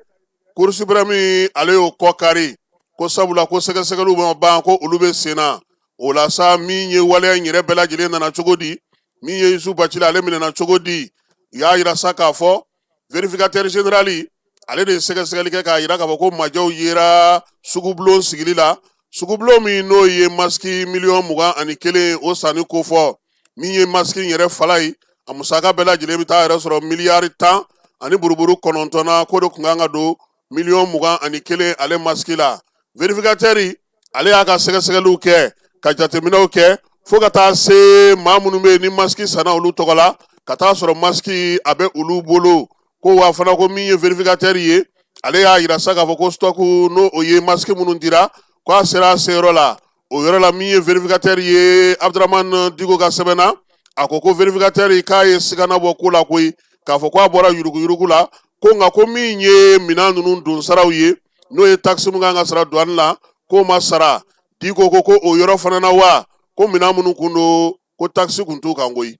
cour suprême ale y'o kɔ kari, ko sabula ko sɛgɛsɛgɛliw ma ban, ko olu bɛ sen na. O la sa, min ye waleya in yɛrɛ bɛɛ lajɛlen nana cogo di? Min ye Yusu Bacili, ale minɛna cogo di? U y'a yira sa k'a fɔ vérificateur général ale de ye sɛgɛsɛgɛli kɛ k'a yira k'a fɔ ko majɛw yera sugubulon sigili la, sugubulon min n'o ye masiki miliyɔn 21 o sanni kofɔ. Min ye masiki in yɛrɛ, Falaye, a musaka bɛɛ lajɛlen bɛ taa yɛrɛ sɔrɔ miliyari 10 ani buruburu 9 na, k'o de kun kan ka don miliyɔn 21 ale masiki la. Vérificateur ale y'a ka sɛgɛsɛgɛliw kɛ ka jateminɛw kɛ fo ka taa se maa minnu bɛ yen ni masiki sanna olu tɔgɔ la, ka taa sɔrɔ masiki a bɛ olu bolo. Ko wa fana, ko min ye vérificateur ye, ale y'a yira sa k'a fɔ ko stock, n'o o ye masiki minnu dira, ko a sera a seyɔrɔ la. O yɔrɔ la, min ye vérificateur ye, Abdramane Diko ka sɛbɛn na, a ko ko vérificateur k'a ye sigana bɔ ko la koyi, k'a fɔ ko a bɔra yuruguyurugu la. Ko nka ko min ye minɛn ninnu don saraw ye, n'o ye taxe min kan ka sara douane la, k'o ma sara. Diko ko o yɔrɔ fana na wa, ko minɛn minnu kun don, ko taxe kun t'u kan koyi,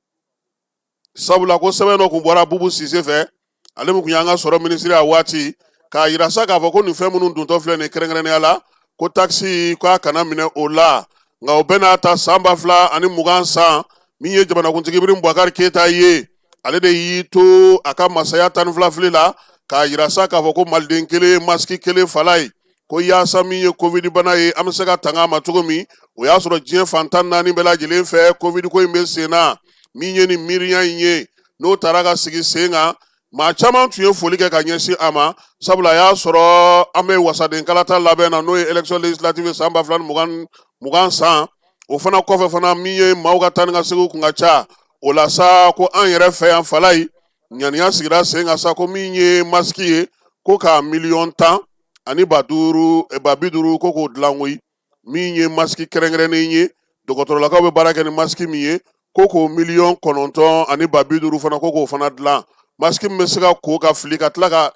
sabula ko sɛbɛn dɔ kun bɔra Bubu Sise fɛ, ale min kun y'an ka sɔrɔ minisiri a waati, k'a yira sa k'a fɔ ko nin fɛn minnu dontɔ filɛ nin kɛrɛnkɛrɛnnenya la, ko taxe k'a kana minɛ o la. Nka o bɛɛ n'a ta, san 2020 san, min ye jamanakuntigi Ibrahim Boubacar Keita ye, ale de y'i to a ka masaya 12 fili la k'a yira sa k'a fɔ ko maliden kelen masiki kelen, Falaye, ko yaasa min ye covid bana ye, an bɛ se ka tanga a ma cogo min. O y'a sɔrɔ diɲɛ fan 14 bɛɛ lajɛlen fɛ, covid ko in bɛ sen na. Min ye nin miiriya in ye, n'o taara ka sigi sen kan, maa caman tun ye foli kɛ ka ɲɛsin a ma, sabula a y'a sɔrɔ an bɛ wasaden kalata labɛn na, n'o ye élection législative san 2020 san. O fana kɔfɛ fana, min ye maaw ka taa ni ka seginw kun ka ca. O la sa, ko an yɛrɛ fɛ yan, Falaye, ŋaniya sigira sen kan sa ko min ye masiki ye, ko k'a miliyɔn 10 ani 500, 500 000, ko k'o dilan koyi, min ye masiki kɛrɛnkɛrɛnnen ye. Dɔgɔtɔrɔlakaw bɛ baara kɛ ni masiki min ye, ko k'o 9,050 000 fana, ko k'o fana dilan. Masiki min bɛ se ka ko ka fili, ka tila ka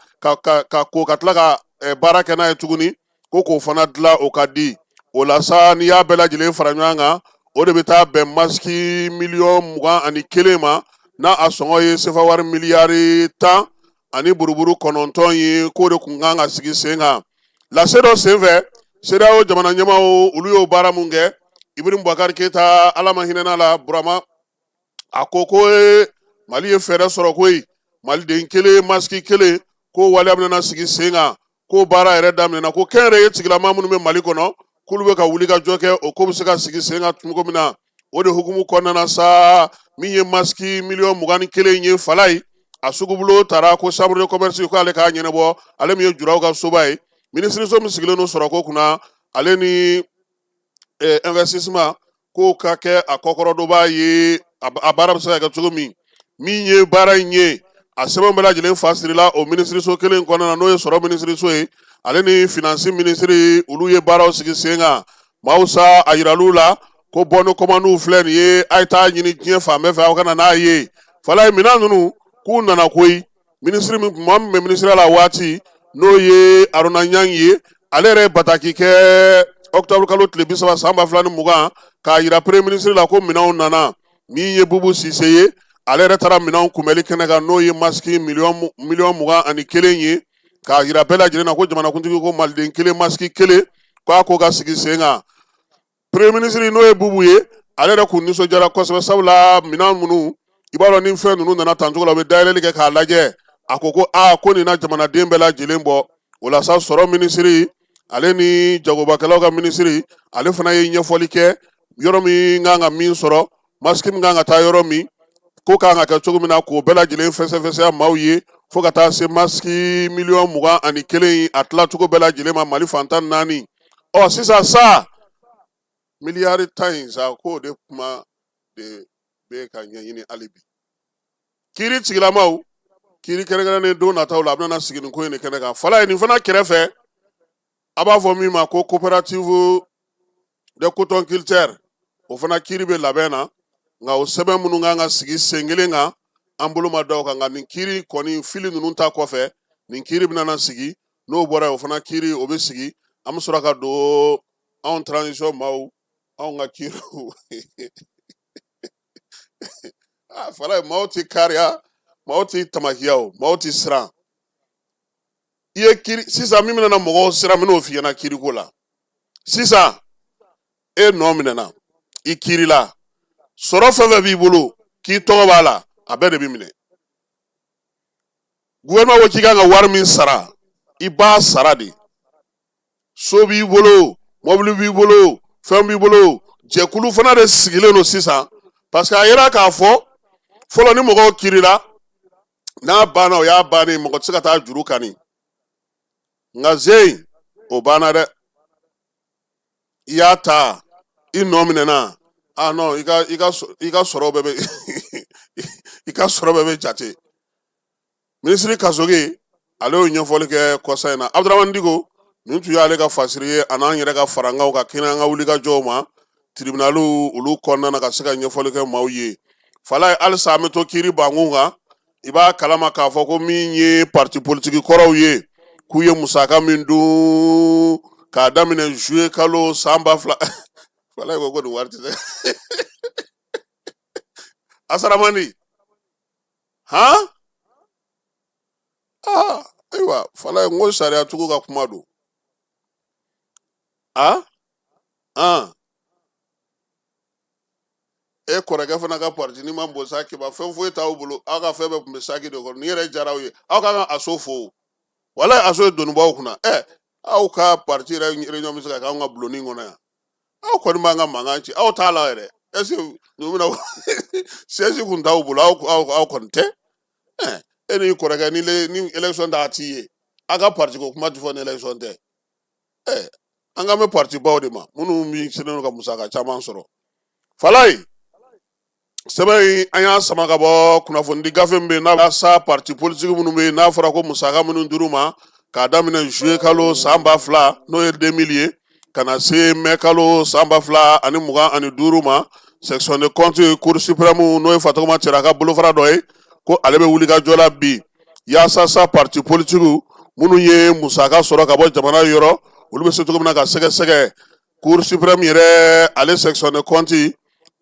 ko, ka tila ka baara kɛ n'a ye tuguni, ko k'o fana dilan, o ka di. O la sa, n'i y'a bɛɛ lajɛlen fara ɲɔgɔn kan, o de bɛ taa bɛn masiki 21 million ma, n'a a sɔngɔ ye sefa wari miliyari 10 ani buruburu 9 ye. K'o de kun kan ka sigi sen kan. Lase dɔ senfɛ, CEDEAO jamana ɲɛmaaw, olu y'o baara mun kɛ, Ibrahim Boubacar Keita, Ala ma hinɛna la, Burama, a ko ko Mali ye fɛɛrɛ sɔrɔ koyi. Maliden kelen, masiki kelen, ko waleya bɛna sigi sen kan, ko baara yɛrɛ daminɛna, ko kɛnyɛrɛye tigilama minnu bɛ Mali kɔnɔ, k'olu bɛ ka wuli ka jɔ kɛ, o ko bɛ se ka sigi sen kan cogo min na. O de hukumu kɔnɔna na sa, min ye masiki 21 million ye, Falayi, a sugubulon taara ko chambre de commerce, ko ale k'a ɲɛnabɔ, ale min ye juraw ka soba ye, minisiriso min sigilen don sɔrɔko kunna, ale ni investissement, k'o ka kɛ a kɔkɔrɔdonbaa ye, a baara bɛ se ka kɛ cogo min. Min ye baara in ye, a sɛbɛn bɛɛ lajɛlen fa sirila o minisiriso kelen kɔnɔna na, n'o ye sɔrɔ minisiriso ye, ale ni finance minisiri, olu ye baaraw sigi sen kan. Maaw sa, a yiral'u la ko bon de commandew filɛ nin ye, a ye taa ɲini diɲɛ fan bɛɛ fɛ, aw ka na n'a ye. Falayi, minɛn ninnu k'u nana koyi. Minisiri min, maa min bɛ minisiriya la waati, n'o ye Aruna Ɲangi ye, ale yɛrɛ ye bataki kɛ octobre kalo tile 30 san 2020, k'a yira premier ministre la ko minɛnw nana. Min ye Bubu Sise ye, ale yɛrɛ taara minɛnw kunbɛli kɛnɛ kan, n'o ye masiki 21 million ye, k'a yira bɛɛ lajɛlen na ko jamanakuntigi ko maliden kelen, masiki kelen, k'a ko ka sigi sen kan. Premier ministre, n'o ye Bubu ye, ale yɛrɛ kun nisɔndiyara kosɛbɛ, sabula minɛn minnu, i b'a dɔn, ni fɛn ninnu nana tancogo la, u bɛ dayɛlɛli kɛ k'a lajɛ. A ko ko aa, ko nin na jamanaden bɛɛ lajɛlen bɔ. O la sa, sɔrɔ minisiri, ale ni jagobakɛlaw ka minisiri, ale fana ye ɲɛfɔli kɛ, yɔrɔ min kan ka min sɔrɔ, masiki min kan ka taa yɔrɔ min, ko kan ka kɛ cogo min na, k'o bɛɛ lajɛlen fɛsɛfɛsɛya maaw ye, fo ka taa se masiki 21 million a tilacogo bɛɛ lajɛlen ma Mali fan 14. Ɔ sisan sa, miliyari 10 in sa, k'o de kuma de bɛ ka ɲɛɲini hali bi. Kiiri tigilamaw, kiiri kɛrɛnkɛrɛnnen don nataw la, a bɛna sigi nin ko in de kɛnɛ kan. Falaye, nin fana kɛrɛfɛ, a b'a fɔ min ma ko coopérative de cotonculteurs, o fana kiiri bɛ labɛn na, nka o sɛbɛn minnu kan ka sigi sen kelen kan, an bolo ma da o kan. Nka nin kiiri kɔni, fili ninnu ta kɔfɛ, nin kiiri bɛna na sigi. N'o bɔra yen, o fana kiiri, o bɛ sigi. An bɛ sɔrɔ ka don anw transition maaw, anw ka kiiriw. Ah, Falaye, maaw tɛ kariya, maaw tɛ tamakiya, o maaw tɛ siran. I ye kiiri sisan, min bɛna mɔgɔw siran, n bɛn'o f'i ɲɛna kiiriko la. Sisan e nɔ minɛna, i kiirila, sɔrɔ fɛn fɛn b'i bolo k'i tɔgɔ b'a la, a bɛɛ de bɛ minɛ. Gouvernement ko k'i kan ka wari min sara, i b'a sara de. So b'i bolo, mɔbili b'i bolo, fɛn b'i bolo. Jɛkulu fana de sigilen don sisan, parce que a yera k'a fɔ fɔlɔ, ni mɔgɔw kiirila, n'a banna, o y'a bannen, mɔgɔ tɛ se ka taa juru kani. Nka zen o banna dɛ. I y'a ta, i nɔ minɛna, ah non, i ka sɔrɔ bɛɛ bɛ jate. Minisiri Kasoge, ale y'o ɲɛfɔli kɛ kɔsa in na. Abudramani Diko, nin tun y'ale ka fasiri ye, a n'an yɛrɛ ka farankanw ka kɛnɛ an ka wulikajɔw ma tribunaliw olu kɔnɔna na, ka se ka ɲɛfɔli kɛ maaw ye. Falaye, halisa an bɛ to kiiri bankun kan. I b'a kalama k'a fɔ ko min ye parti politiki kɔrɔw ye, k'u ye musaka min dun k'a daminɛ juillet kalo san 2000. Falaye ko nin wari tɛ se asaramani han. Aa, ayiwa Falaye, n ko sariyatigiw ka kuma don. A an e kɔrɔkɛ fana ka parti, ni ma bon sa kiba, fɛn foyi t'aw bolo, aw ka fɛn bɛɛ tun bɛ saki de kɔnɔ. Nin yɛrɛ diyara aw ye, aw ka kan aso fo. Walayi, aso ye donibaw kunna. Ɛ, aw ka parti yɛrɛ réunion bɛ se ka kɛ anw ka bulonni kɔnɔ yan? Aw kɔni b'an ka mankan ci, aw t'a la yɛrɛ. Est ce que ninnu bɛna siège kun t'aw bolo? Aw kɔni tɛ. Ɛ, e n'i kɔrɔkɛ, ni ni élection t'a t'i ye, aw ka parti ko kuma ti fɔ ni élection tɛ. Ɛ, an kan bɛ parti baw de ma, minnu min selen don ka musaka caman sɔrɔ. Falaye, sɛbɛn in, an y'a sama ka bɔ kunnafonidi gafe min bɛ yen, n'a sa parti politique minnu bɛ yen, n'a fɔra ko musaka minnu dir'u ma k'a daminɛ juillet kalo san 2000, n'o ye 2000 ye, ka na se mɛ kalo san 2025 ma, section de compte cour suprême, n'o ye Fatɔgɔma Tera ka bolofara dɔ ye, ko ale bɛ wulikajɔ la bi yaasa sa parti politigiw minnu ye musaka sɔrɔ ka bɔ jamana yɔrɔ, olu bɛ se cogo min na ka sɛgɛsɛgɛ. Cour suprême yɛrɛ, ale section de compte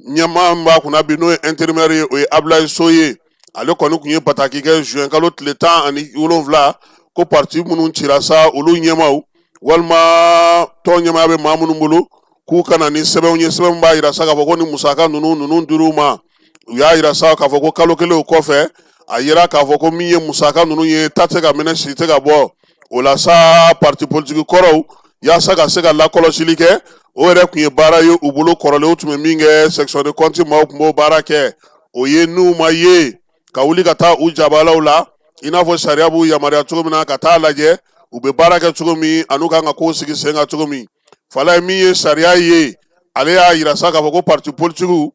ɲɛmaa min b'a kunna bi, n'o ye intérimaire ye, o ye Abulayi So ye. Ale kɔni tun ye bataki kɛ juin kalo tile 17 ko parti minnu cira sa, olu ɲɛmaaw walima tɔn ɲɛmaaya bɛ maa minnu bolo, k'u ka na ni sɛbɛnw ye, sɛbɛn min b'a yira sa k'a fɔ ko ni musaka ninnu dir'u ma. U y'a yira sa k'a fɔ ko kalo kelen o kɔfɛ, a yira k'a fɔ ko min ye musaka ninnu ye, ta tɛ ka minɛ, si tɛ ka bɔ o la sa parti politiki kɔrɔw, yaasa ka se ka lakɔlɔsili kɛ. O yɛrɛ tun ye baara ye u bolo kɔrɔlen, u tun bɛ min kɛ, section de compte maaw tun b'o baara kɛ. O ye n'u ma ye ka wuli ka taa u jabalaw la, i n'a fɔ sariya b'u yamaruya cogo min na, ka taa lajɛ u bɛ baara kɛ cogo min an'u kan ka kow sigi sen kan cogo min. Falaye, min ye sariya ye, ale y'a yira sa k'a fɔ ko parti politikiw,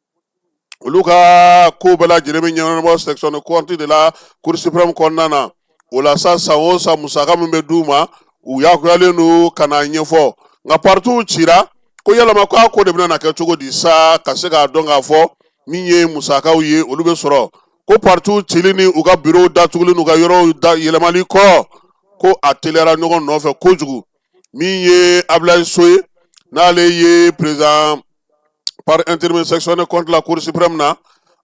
olu ka ko bɛɛ lajɛlen bɛ ɲɛnabɔ section de compte de la cour suprême kɔnɔna na. O la sa, san o san, musaka min bɛ d'u ma, u yakuyalen don ka n'a ɲɛfɔ. Nka partiw cira, ko yalama ko a ko de bɛna na kɛ cogo di sa, ka se k'a dɔn k'a fɔ min ye musakaw ye, olu bɛ sɔrɔ? Ko partiw cili ni u ka bureau datuguli n'u ka yɔrɔw da yɛlɛmali kɔ, ko a teliyara ɲɔgɔn nɔfɛ kojugu. Min ye Abulayi So ye, n'ale ye président par intérim section de compte la cour suprême na,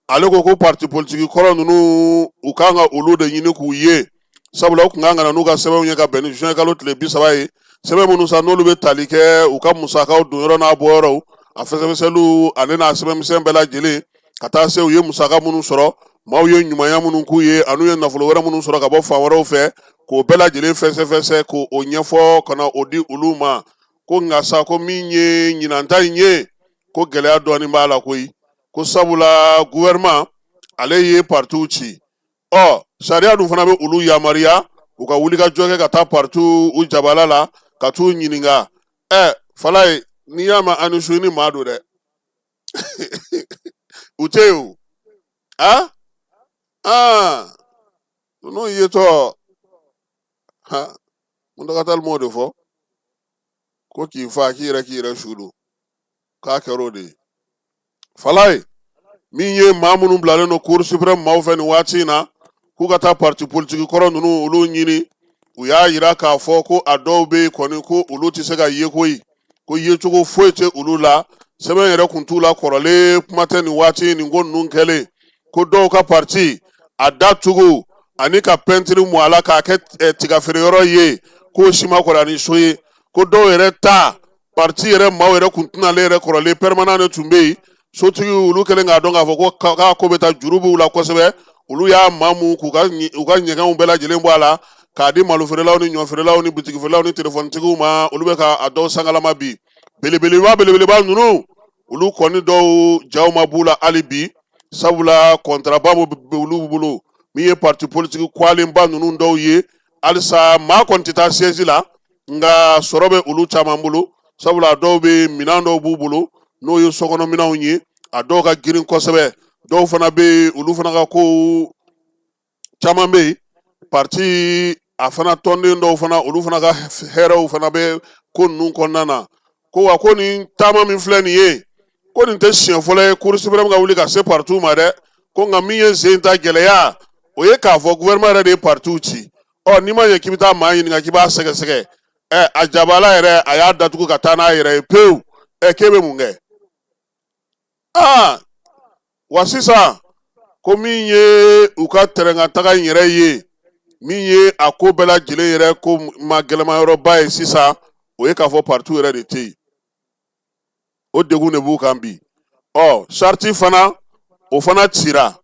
ale ko ko parti politique kɔrɔ ninnu, u kan ka olu de ɲini k'u ye, sabula u tun kan ka na n'u ka sɛbɛnw ye ka bɛn ni juin kalo tile 30 ye, sɛbɛn minnu sa, n'olu bɛ tali kɛ u ka musakaw donyɔrɔ n'a bɔyɔrɔw, a fɛsɛfɛsɛliw ale n'a sɛbɛnmisɛn bɛɛ lajɛlen, ka taa se u ye musaka minnu sɔrɔ, maaw ye ɲumanya minnu k'u ye, an'u ye nafolo wɛrɛ minnu sɔrɔ ka bɔ fan wɛrɛw fɛ, k'o bɛɛ lajɛlen fɛsɛfɛsɛ k'o ɲɛfɔ ka na o di olu ma. Ko nka sa, ko min ye ɲinan ta in ye, ko gɛlɛya dɔɔnin b'a la koyi, ko sabula gouvernement ale ye partiw ci. Ɔ sariya dun fana bɛ olu yamaruya u ka wuli ka jɔ kɛ ka taa partiw u jabala la ka t'u ɲininka. Ɛ Falaye, n'i y'a mɛn ani su ni maa don dɛ, u tɛ yen o. A aa, ninnu yetɔ ha, Muntaka Tall m'o de fɔ ko k'i fa k'i yɛrɛ su don, k'a kɛra o de ye. Falaye, min ye maa minnu bilalen don cour suprême maaw fɛ nin waati in na k'u ka taa parti politique kɔrɔ ninnu olu ɲini, u y'a yira k'a fɔ ko a dɔw bɛ yen kɔni, ko olu tɛ se ka ye koyi, ko yecogo foyi tɛ olu la, sɛbɛn yɛrɛ kun t'u la kɔrɔlen, kuma tɛ nin waati nin ko ninnu kɛlen. Ko dɔw ka parti a datugu ani ka pɛntiri mu a la k'a kɛ tigafeereyɔrɔ ye, k'o si ma kɔrɔ ni so ye. Ko dɔw yɛrɛ ta parti yɛrɛ maaw yɛrɛ kun tɛnalen yɛrɛ kɔrɔlen, permanent de tun bɛ yen, sotigiw olu kɛlen k'a dɔn k'a fɔ ko k'a ko bɛ taa, juru b'u la kosɛbɛ, olu y'a mamu k'u ka u ka ɲɛgɛnw bɛɛ lajɛlen bɔ a la k'a di malofeerelaw ni ɲɔfeerelaw ni bitigifeerelaw ni telefɔnitigiw ma. Olu bɛ ka a dɔw sangalama bi. Belebeleba belebeleba ninnu, olu kɔni dɔw jaw ma b'u la hali bi, sabula kɔntaraba bɛ olu bolo. Min ye parti politique kwalenba ninnu dɔw ye, halisa maa kɔni tɛ taa siège la, nka sɔrɔ bɛ olu caman bolo, sabula a dɔw bɛ minɛn dɔw b'u bolo, n'o ye sokɔnɔ minɛnw ye, a dɔw ka girin kosɛbɛ. Dɔw fana bɛ yen, olu fana ka kow caman bɛ yen. Parti a fana tɔnden dɔw fana, olu fana ka hɛrɛw fana bɛ ko ninnu kɔnɔna na. Ko wa, ko nin taama min filɛ nin ye, ko nin tɛ siɲɛ fɔlɔ ye cour suprême ka wuli ka se partiw ma dɛ. Ko nka min ye sen ta gɛlɛya, o ye k'a fɔ gouvernement yɛrɛ de ye partiw ci. Ɔ n'i ma ɲɛ k'i bɛ taa maa ɲininka k'i b'a sɛgɛsɛgɛ, ɛ a jabala yɛrɛ, a y'a datugu ka taa n'a yɛrɛ ye pewu. Ɛ k'e bɛ mun kɛ? Aa wa, sisan ko min ye u ka tɛrɛnka taga in yɛrɛ ye, min ye a ko bɛɛ lajɛlen yɛrɛ ko ma gɛlɛmayɔrɔba ye sisan, o ye k'a fɔ partiw yɛrɛ de tɛ yen. O degun de b'u kan bi. Ɔ charte fana, o fana cira.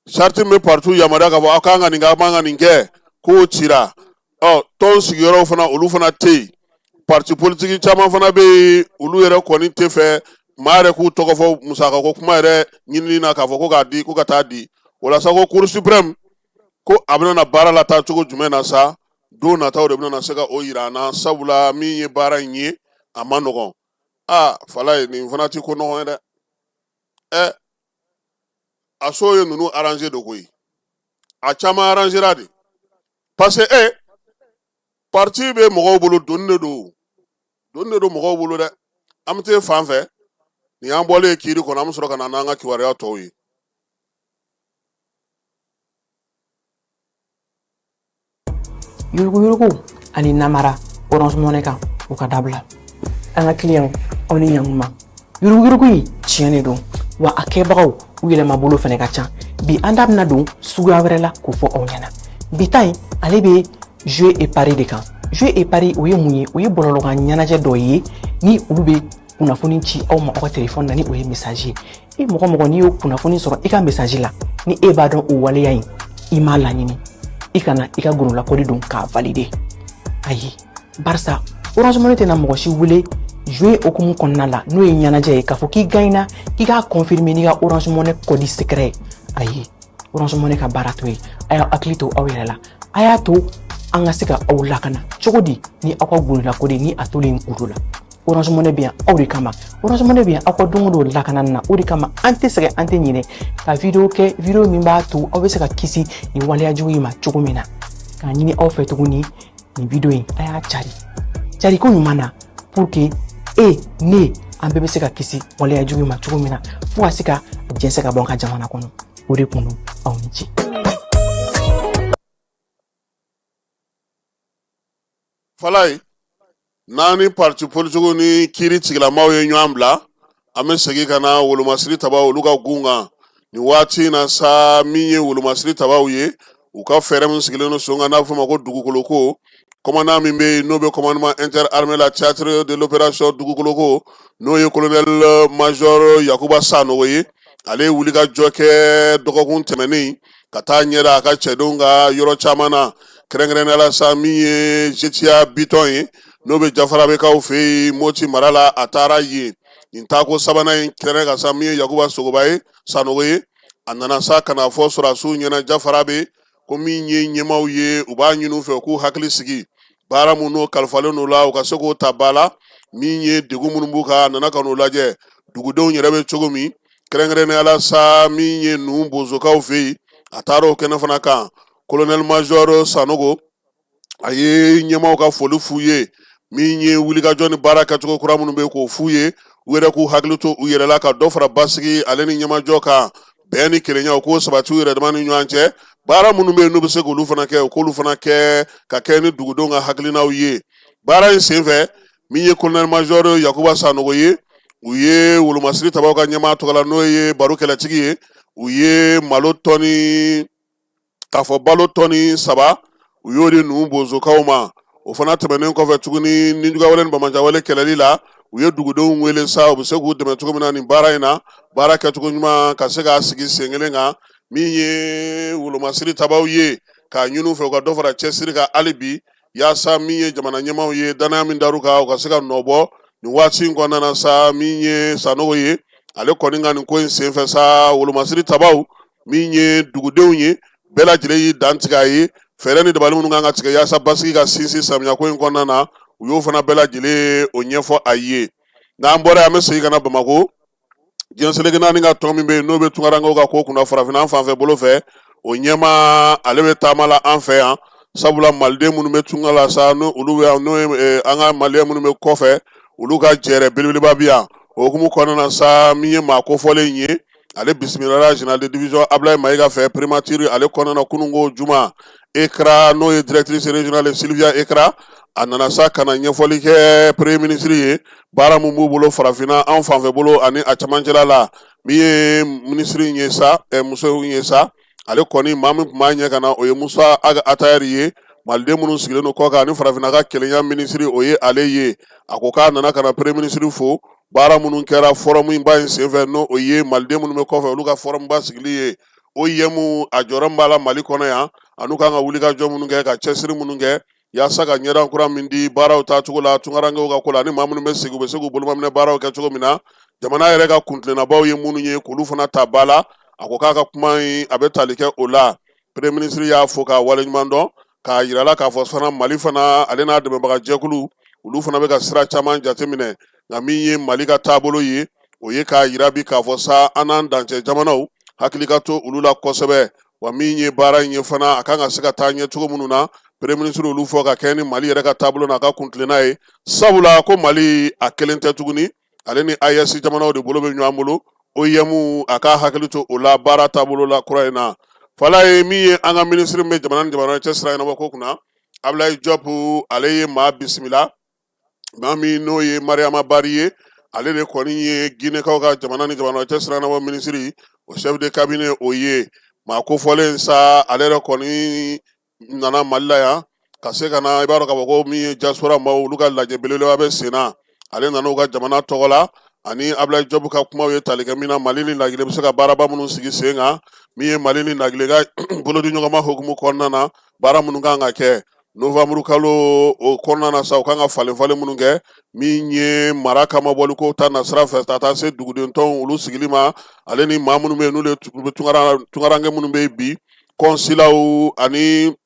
Charte min bɛ partiw yamaruya k'a fɔ aw kan ka nin kɛ, aw man ka nin kɛ, k'o cira. Ɔ tɔn sigiyɔrɔw fana, olu fana tɛ yen. Parti politique caman fana bɛ yen, olu yɛrɛ kɔni tɛ fɛ maa yɛrɛ k'u tɔgɔ fɔ musakako kuma yɛrɛ ɲinini na, k'a fɔ ko k'a di, ko ka taa di. O la sa, ko cour suprême ko a bɛna na baara la taa cogo jumɛn na sa, don nataw de bɛna na se ka o yira an na, sabula min ye baara in ye, a ma nɔgɔn. Aa Falaye, nin fana ti ko nɔgɔn ye dɛ. Ɛ a so ye ninnu arranger de koyi, a caman arrangera de, parce que parti bɛ mɔgɔw bolo, doni de don. Doni de don mɔgɔw bolo dɛ. An bɛ taa fan fɛ nin y'an bɔlen kiiri kɔnɔ, an bɛ sɔrɔ ka na n'an ka kibaruya tɔw ye. Yuruguyurugu ani namara Orange Money kan, o ka dabila. An ka kiliyanw, aw ni ɲankuma. Yuruguyurugu in tiɲɛ de don wa, a kɛbagaw u yɛlɛmabolo fana ka ca. Bi an da bɛna don suguya wɛrɛ la k'o fɔ aw ɲɛna. Bi ta in, ale bɛ jeu et pari de kan. Jeu et pari, o ye mun ye? O ye bɔlɔlɔkan ɲɛnajɛ dɔ ye ni olu bɛ kunnafoni ci aw ma aw ka telefɔni na, ni o ye message ye. E mɔgɔ mɔgɔ, n'i y'o kunnafoni sɔrɔ i ka message la, ni e b'a dɔn o waleya in i m'a laɲini, i kana i ka gololakɔli don k'a valider. Ayi, barisa Orange Money tɛna mɔgɔ si wele jeu hukumu kɔnɔna la, n'o ye ɲɛnajɛ ye, k'a fɔ k'i gagnera, k'i k'a confirmer n'i ka Orange Money code secret ye. Ayi, Orange Money ka baara t'o ye. A y'aw hakili to aw yɛrɛ la. A y'a to an ka se ka aw lakana cogo di ni aw ka gololakɔli ni a tolen kudo la? Orange Money bɛ yan aw de kama. Orange Money bɛ yan aw ka don o don lakana na. O de kama an tɛ sɛgɛn, an tɛ ɲinɛ ka video kɛ, video min b'a to aw bɛ se ka kisi nin waleya jugu in ma cogo min na. K'a ɲini aw fɛ tuguni, nin video in, a y'a cari cari ko ɲuman na, pour que e ne, an bɛɛ bɛ se ka kisi waleya jugu in ma cogo min na, fo ka se ka jɛnsɛn ka bɔ an ka jamana kɔnɔ. O de kun don. Aw ni ce. Falaye n'an ni parti politigiw ni kiiri tigilamaw ye ɲɔgɔn bila, an bɛ segin ka na wolomasiri tabaw olu ka gun kan nin waati in na sa. Min ye wolomasiri tabaw ye, u ka fɛɛrɛ min sigilen don sen kan n'a bɛ f'o ma ko dugukoloko, commandant min bɛ yen n'o bɛ commandement interarmées la, théâtre de l'opération dugukoloko, n'o ye colonel major Yakuba Sanogo ye, ale ye wulikajɔ kɛ dɔgɔkun tɛmɛnen ka taa ɲɛda a ka cɛdenw ka yɔrɔ caman na, kɛrɛnkɛrɛnnenya la sa, min ye Zetia Bitɔn ye, n'o bɛ Jafarabekaw fɛ yen Moti mara la. A taara yen nin taako sabanan in kɛnɛ kan sa. Min ye Yakuba Sogoba ye, Sanogo ye, a nana sa ka na fɔ sɔrɔdasiw ɲɛna Jafarabe ko min ye ɲɛmaaw ye, u b'a ɲini u fɛ u k'u hakili sigi baara min n'o kalifalen n'u la, u ka se k'o ta ba la. Min ye degun minnu b'u kan, a nana ka n'o lajɛ, dugudenw yɛrɛ bɛ cogo min, kɛrɛnkɛrɛnnenya la sa, min ye ninnu bozokaw fɛ yen, a taara o kɛnɛ fana kan. Colonel major Sanogo, a ye ɲɛmaaw ka foli f'u ye, min ye wulikajɔ ni baara kɛcogo kura minnu bɛ k'o f'u ye, u yɛrɛ k'u hakili to u yɛrɛ la, ka dɔ fara basigi ale ni ɲɛmajɔ kan, bɛn ni kelenya, u k'o sabati u yɛrɛ dama ni ɲɔgɔn cɛ. Baara minnu bɛ yen n'u bɛ se k'olu fana kɛ, u k'olu fana kɛ ka kɛ ni dugudenw ka hakilinaw ye. Baara in senfɛ, min ye colonel major Yakuba Sanogo ye, u ye wolomasiri tabaw ka ɲɛmaa tɔgɔ la, n'o ye baro kɛlɛtigi ye, u ye malo tɔni k'a fɔ balo tɔni 3, u y'o di ninnu bozokaw ma. O fana tɛmɛnen kɔfɛ tuguni, nijuguyawale ni banbaanciwale kɛlɛli la, u ye dugudenw wele sa, u bɛ se k'u dɛmɛ cogo min na nin baara in na, baara kɛcogo ɲuman ka se k'a sigi sen kelen kan. Min ye wolomasiri tabaw ye, k'a ɲini u fɛ u ka dɔ fara cɛsiri kan hali bi, yaasa min ye jamana ɲɛmaaw ye, danaya min dar'u kan, u ka se ka nɔ bɔ nin waati in kɔnɔna na sa. Min ye Sanogo ye, ale kɔni ka nin ko in senfɛ sa, wolomasiri tabaw, min ye dugudenw ye, bɛɛ lajɛlen y'i dantigɛ a ye. Fɛɛrɛ ni dabali minnu kan ka tigɛ yaasa basigi ka sinsin samiyako in kɔnɔna na, u y'o fana bɛɛ lajɛlen o ɲɛfɔ a ye. N'an bɔra yen, an bɛ segin ka na Bamakɔ. Diɲɛ seleke naani ka tɔn min bɛ yen n'o bɛ tunkarankew ka ko kunna farafinna fanfɛ bolo fɛ, o ɲɛmaa, ale bɛ taama la an fɛ yan, sabula maliden minnu bɛ tunga la sa, n'o olu bɛ yan, n'o ye an ka maliyɛn minnu bɛ kɔfɛ, olu ka jɛrɛ belebeleba bɛ yan. O hukumu kɔnɔna na sa, min ye maa kofɔlen ye, ale bisimilala général de division Ablaye Mayiga fɛ primature ale kɔnɔna na kununko juma. Ekra, n'o ye directrice régionale Sylvia Ekra, a nana sa ka na ɲɛfɔli kɛ premier ministre ye, baara mun b'u bolo farafinna an fanfɛ bolo ani a camancɛla la. Min ye minisiri in ye sa, muso in ye sa, ale kɔni maa min tun b'a ɲɛ ka na, o ye Musa Ag Atayɛri ye, maliden minnu sigilen don kɔkan ani farafinna ka kelenya minisiri, o ye ale ye. A ko k'a nana ka na premier ministre fo baara minnu kɛra forum ba in senfɛ, n'o o ye maliden minnu bɛ kɔfɛ, olu ka forum ba sigili ye, OIM, a jɔyɔrɔ min b'a la Mali kɔnɔ yan, an'u kan ka wulikajɔ minnu kɛ, ka cɛsiri minnu kɛ yaasa ka ɲɛda kura min di baaraw taacogo la tunkarankew ka ko la, ani maa minnu bɛ segin, u bɛ se k'u bolomaminɛ baaraw kɛ cogo min na, jamana yɛrɛ ka kuntilennabaw ye minnu ye, k'olu fana ta ba la. A ko k'a ka kuma in, a bɛ tali kɛ o la. Premier ministre y'a fo k'a waleɲuman dɔn, k'a yira la k'a fɔ fana Mali fana, ale n'a dɛmɛbaga jɛkulu, olu fana bɛ ka sira caman jateminɛ. Nka min ye Mali ka taabolo ye, o ye k'a yira bi k'a fɔ sa, an n'an dancɛ jamanaw hakili ka to olu la kosɛbɛ. Wa min ye baara in ye fana, a kan ka se ka taa ɲɛ cogo minnu na, Premier ministre olu fɔ ka kɛ ni Mali yɛrɛ ka taabolo n'a ka kuntilenna ye, sabula ko Mali a kelen tɛ tuguni, ale ni AES jamanaw de bolo bɛ ɲɔgɔn bolo. OIM, a ka hakili to o la baara taabolo la kura in na. Falaye, min ye an ka minisiri min bɛ jamana ni jamana cɛ sira ɲɛnabɔ ko kunna, Ablaye Diop, ale ye maa bisimila, maa min n'o ye Mariama Bari ye. Ale de kɔni ye Ginekaw ka jamana ni jamana cɛ sira ɲɛnabɔ minisiri, o chef de cabinet. O ye maa kofɔlen sa. Ale yɛrɛ kɔni nana Mali la yan ka se ka na. I b'a dɔn k'a fɔ ko min ye diaspora maaw, olu ka lajɛ belebeleba bɛ sen na. Ale nana u ka jamana tɔgɔ la, ani Ablaye Diop ka kumaw ye tali kɛ min na, Mali ni Laginɛ bɛ se ka baaraba minnu sigi sen kan, min ye Mali ni Laginɛ ka bolodiɲɔgɔnma hukumu kɔnɔna na, baara minnu kan ka kɛ novembre kalo o kɔnɔna na sa, u kan ka falen falen minnu kɛ, min ye mara kamabɔliko ta nasira fɛ, ka taa se duguden tɔnw olu sigili ma, ale ni maa minnu bɛ yen n'olu bɛ tunkaranke minnu bɛ yen bi, kɔnsilaw ani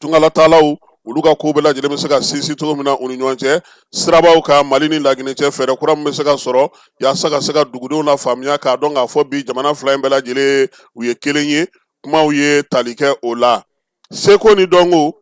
tungalataalaw, olu ka ko bɛɛ lajɛlen bɛ se ka sinsin cogo min na u ni ɲɔgɔn cɛ sirabaw kan Mali ni Laginɛ cɛ, fɛɛrɛ kura min bɛ se ka sɔrɔ yaasa ka se ka dugudenw lafaamuya k'a dɔn k'a fɔ bi jamana fila in bɛɛ lajɛlen u ye kelen ye. Kumaw ye tali kɛ o la. Seko ni dɔnko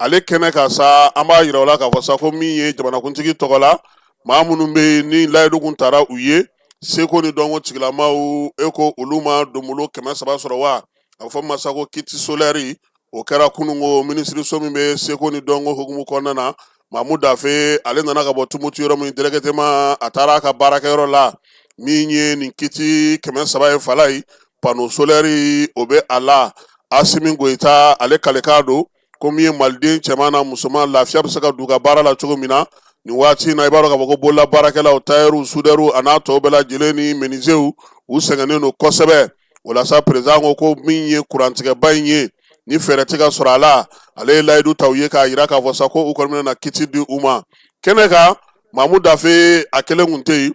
ale kɛnɛ kan sa, an b'a yira o la k'a fɔ sa ko min ye jamanakuntigi tɔgɔ la, maa minnu bɛ yen ni layidu kun tara u ye, seko ni dɔnko tigilamaw, e ko olu ma donbolo 300 sɔrɔ wa, a bɛ fɔ min ma sa ko kit solaire. O kɛra kununko minisiriso min bɛ seko ni dɔnko hukumu kɔnɔna na. Mamu Dafe, ale nana ka bɔ Tumutu yɔrɔ min directement, a taara a ka baarakɛyɔrɔ la. Min ye nin kit 300 ye, Falaye, panneau solaire o bɛ a la. Asimi Goyita, ale kalekan don ko min ye maliden cɛman na musoman, lafiya bɛ se ka don u ka baara la cogo min na nin waati in na. I b'a dɔn k'a fɔ ko bolola baarakɛlaw, tayɛriw, sudɛriw, a n'a tɔw bɛɛ lajɛlen ni menuisiers, u sɛgɛnnen don kosɛbɛ. O la sa, président ko ko min ye kurantigɛba in ye, ni fɛɛrɛ tɛ ka sɔrɔ a la, ale ye layidu ta u ye k'a jira k'a fɔ sa ko u kɔni bɛna na kit di u ma. Kɛnɛ kan, Mamu Dafe a kelen kun tɛ yen.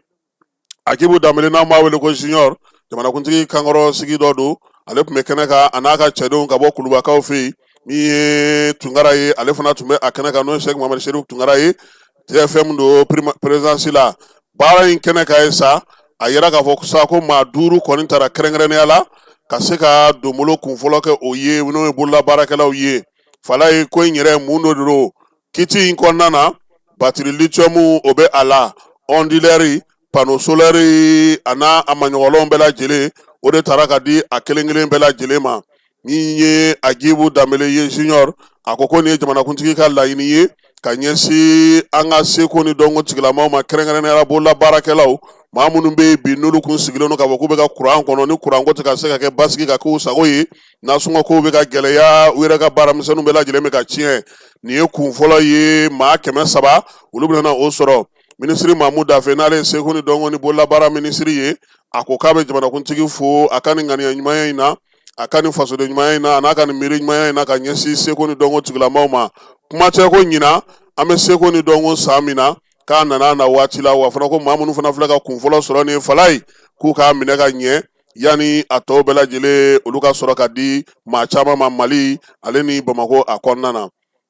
Agibu Danbele, n'an b'a wele ko Junior, jamanakuntigi kankɔrɔ sigi dɔ don, ale tun bɛ kɛnɛ kan, a n'a ka cɛdenw ka bɔ Kulubakaw fɛ yen. Min ye Tunkara ye, ale fana tun bɛ a kɛnɛ kan, n'o ye Sɛki Mamadu Serifu Tunkara ye, TFM don présidence la. Baara in kɛnɛ kan ye sa, a yira k'a fɔ sa ko maa duuru kɔni tara kɛrɛnkɛrɛnnenya la ka se ka donbolo kunfɔlɔ kɛ o ye, n'o ye bolola baarakɛlaw ye. Falaye, ko in yɛrɛ mun dɔ de don? Kit in kɔnɔna na, batterie lithium o bɛ a la, onduleur, panneau solaire, a n'a a maɲɔgɔnlɔnw bɛɛ lajɛlen, o de taara ka di a kelen kelen bɛɛ lajɛlen ma. Min ye Agibu Danbele ye, Junior, a ko ko nin ye jamanakuntigi ka laɲini ye ka ɲɛsin an ka seko ni dɔnko tigilamaw ma, kɛrɛnkɛrɛnnenya la bolola baarakɛlaw, maa minnu bɛ yen bi n'olu kun sigilen don k'a fɔ k'u bɛ ka kuran kɔnɔ, ni kuranko tɛ ka se ka kɛ basigi ka k'u sago ye, nasɔngɔ kow bɛ ka gɛlɛya, u yɛrɛ ka baaramisɛnninw bɛɛ lajɛlen bɛ ka tiɲɛ. Nin ye kun fɔlɔ ye, maa 300 olu bɛna o sɔrɔ. Minisiri Mamu Dafe, n'ale ye seko ni dɔnko ni bololabaara minisiri ye, a ko k'a bɛ jamanakuntigi fo a ka nin ŋaniya ɲumanya in na, a ka nin fasoden ɲumanya in na, a n'a ka nin miiri ɲumanya in na ka ɲɛsin seko ni dɔnko tigilamaw ma. Kuma tɛ ko ɲinan an bɛ seko ni dɔnko san min na, k'a nana na waati la wa fana ko maa minnu fana filɛ ka kun fɔlɔ sɔrɔ nin ye, Falaye, k'u k'a minɛ ka ɲɛ yanni a tɔw bɛɛ lajɛlen olu ka sɔrɔ ka di maa caman ma Mali ale ni Bamakɔ a kɔnɔna na.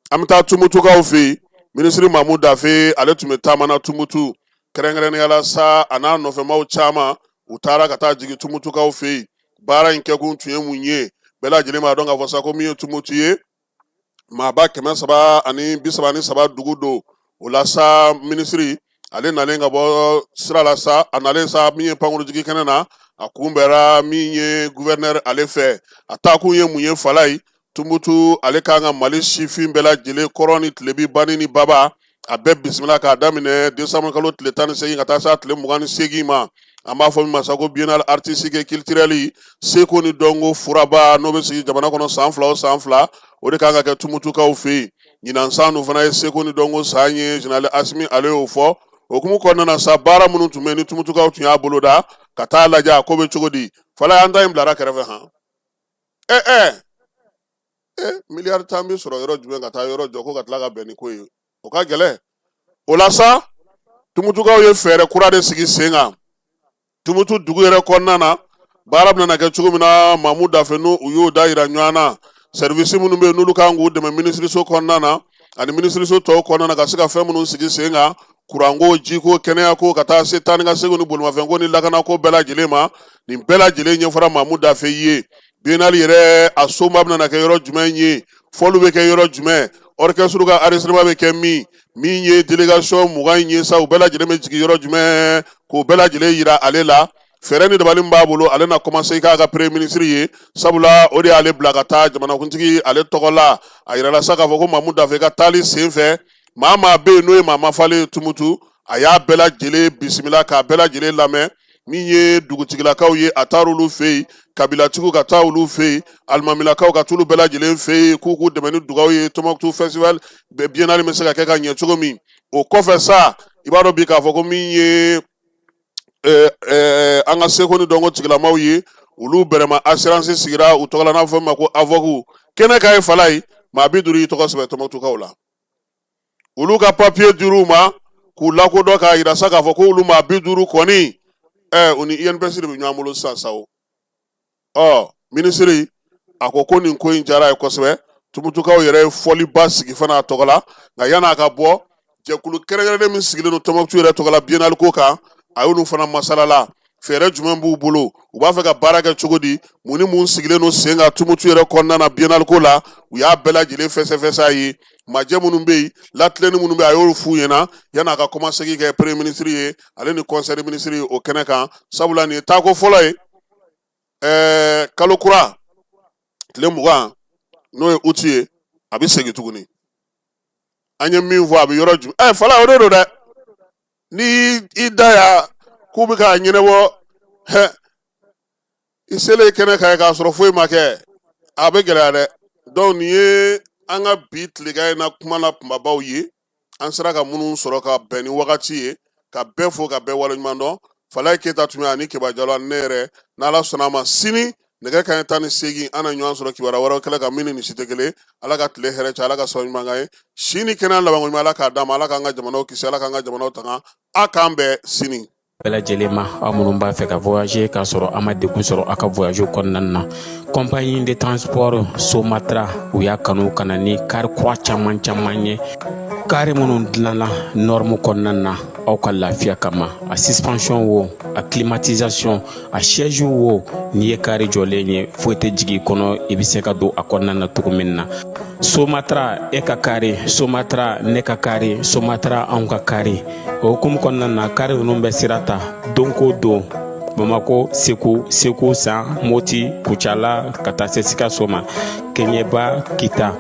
An bɛ taa Tumutukaw fɛ yen. Minisiri Mamu Dafe, ale tun bɛ taama na Tumutu kɛrɛnkɛrɛnnenya la sa, a n'a nɔfɛmaw caman, u taara ka taa jigin Tumutukaw fɛ yen. Baara in kɛkun tun ye mun ye? Bɛɛ lajɛlen b'a dɔn k'a fɔ sa ko min ye Tumutu ye, maaba 333 dugu don. O la sa, minisiri ale nalen ka bɔ sira la sa, a nalen sa min ye pankurujigi kɛnɛ na, a kunbɛra min ye gouverneur ale fɛ. A taakun ye mun ye, Falaye? Tumutu ale kan ka Mali sifin bɛɛ lajɛlen, kɔrɔn ni tilebi, bani ni baba, a bɛɛ bisimila k'a daminɛ décembre kalo tile 18 ka taa se tile 28 ma. An b'a fɔ min ma sa ko biennale artistique et culturelle, seko ni dɔnko furaba, n'o bɛ sigi jamana kɔnɔ san fila o san fila, o de kan ka kɛ Tumutukaw fɛ yen. Ɲinan san dun fana ye seko ni dɔnko san ye, général Asimi ale y'o fɔ. O hukumu kɔnɔna na sa, baara minnu tun bɛ yen ni Tumutukaw tun y'a boloda ka taa lajɛ a ko bɛ cogo di, Falaye, an ta in bilara kɛrɛfɛ han. Ɛ ɛ ɛ, miliyari 10 bɛ sɔrɔ yɔrɔ jumɛn ka taa yɔrɔ jɔ ko ka tila ka bɛn ni ko ye? O ka gɛlɛn. O la sa, Tumutukaw ye fɛɛrɛ kura de sigi sen kan Tumutu dugu yɛrɛ kɔnɔna na. Baara bɛna kɛ cogo min na, Mamu Dafe n'u u y'o da yira ɲɔgɔn na. Service minnu bɛ yen n'olu kan k'u dɛmɛ minisiriso kɔnɔna na ani minisiriso tɔw kɔnɔna na, ka se ka fɛn minnu sigi sen kan, kuranko, jiko, kɛnɛyako, ka taa se taa ni ka segin ni bolimafɛnko ni lakanako bɛɛ lajɛlen ma, nin bɛɛ lajɛlen ɲɛfɔra Mamu Dafe ye. Biennale yɛrɛ a soba bɛna kɛ yɔrɔ jumɛn ye? Fɔliw bɛ kɛ yɔrɔ jumɛn? Orchestre ka enregistrement bɛ kɛ min? Min ye délégation 20 in ye sa, u bɛɛ lajɛlen bɛ jigin yɔrɔ jumɛn? K'o bɛɛ lajɛlen yira ale la. Fɛɛrɛ ni dabali min b'a bolo, ale na kɔmasegin k'a ka premier ministre ye, sabula o de y'ale bila ka taa jamanakuntigi ale tɔgɔ la. A yirala sa k'a fɔ ko Mamu Dafe ka taali sen fɛ, maa maa bɛ yen n'o ye maa mafalen ye Tumutu, a y'a bɛɛ lajɛlen bisimila k'a bɛɛ lajɛlen lamɛn. Min ye dugutigilakaw ye, a taar'olu fɛ yen, kabilatigiw ka taa olu fɛ yen, alimamilakaw ka t'olu bɛɛ lajɛlen fɛ yen, k'u k'u dɛmɛ ni dugawu ye, Tɔnbukutu festival biennale bɛ se ka kɛ ka ɲɛ cogo min. O kɔfɛ sa, i b'a dɔn bi k'a fɔ ko min ye an ka seko ni dɔnko tigilamaw ye, olu bɛrɛma assurance sigira u tɔgɔ la, n'a fɔ min ma ko AVOC. Kɛnɛ kan ye fala ye, maa 50 y'i tɔgɔ sɛbɛn Tɔnbukutukaw la. Olu ka papiye dir'u ma k'u lakodɔn, k'a yira sa k'a fɔ ko olu maa 50 kɔni, u ni INPS de bɛ ɲɔgɔn bolo sisan sa. O ɔ minisiri a ko ko nin ko in diyara a ye kosɛbɛ. Tumutukaw yɛrɛ ye fɔliba sigi fana a tɔgɔ la. Nka yan'a ka bɔ, jɛkulu kɛrɛnkɛrɛnnen min sigilen don Tɔnbukutu yɛrɛ tɔgɔ la biennale ko kan, a y'olu fana masalala. Fɛɛrɛ jumɛn b'u bolo? U b'a fɛ ka baara kɛ cogo di? Mun ni mun sigilen don sen kan Tumutu yɛrɛ kɔnɔna na biennale ko la? U y'a bɛɛ lajɛlen fɛsɛfɛsɛ a ye. Majɛ minnu bɛ yen, latilenni minnu bɛ yen, a y'olu f'u ɲɛna yan'a ka kɔmasegin kɛ premier ministre ye, ale ni conseil des ministres ye o kɛnɛ kan, sabula nin ye taako fɔlɔ ye. Kalo kura tile 20, n'o ye uti ye, a bɛ segin tuguni. An ye min fɔ, a bɛ yɔrɔ jumɛn? Fala, o de don dɛ. Ni i da ya k'u bɛ k'a ɲɛnabɔ, hɛ, i selen kɛnɛ kan ye k'a sɔrɔ foyi ma kɛ, a bɛ gɛlɛya dɛ. Donc nin ye an ka bi tilegan in na kuma na kunbabaw ye, an sera ka minnu sɔrɔ ka bɛn ni wagati ye, ka bɛɛ fo ka bɛɛ waleɲuman dɔn. Falaye Keyita tun bɛ ani Keba Jalo ani ne yɛrɛ. N'Ala sɔnna a ma, sini nɛgɛ kanɲɛ 18, an na ɲɔgɔn sɔrɔ kibaruya wɛrɛw kɛnɛ kan min ni nin si tɛ kelen. Ala ka tile hɛrɛ cɛ, Ala ka sababu ɲuman k'an ye. Si ni kɛnɛya labanko ɲuman, Ala k'a d'an ma. Ala k'an ka jamanaw kisi, Ala k'an ka jamanaw tanga. A k'an bɛn sini. Bɛɛ lajɛlen ma, aw minnu b'a fɛ ka voyager k'a sɔrɔ a ma degun sɔrɔ aw ka voyage kɔnɔna na, compagnie de transport Somatra, u y'a kanu ka na ni kari kura caman caman ye, kari minnu dilanna norme kɔnɔna na aw ka lafiya kama. A suspension wo, a climatisation, a siège wo, n'i ye kari jɔlen ye, foyi tɛ jigin i kɔnɔ, i bɛ se ka don a kɔnɔna na cogo min na. Somatra, e ka kari Somatra, ne ka kari Somatra, anw ka kari. O hukumu kɔnɔna na, kari ninnu bɛ sira ta don ko don Bamako, Segu, Segu San, Moti, Kucala, ka taa se Sikaso ma, Keɲeba, Kita.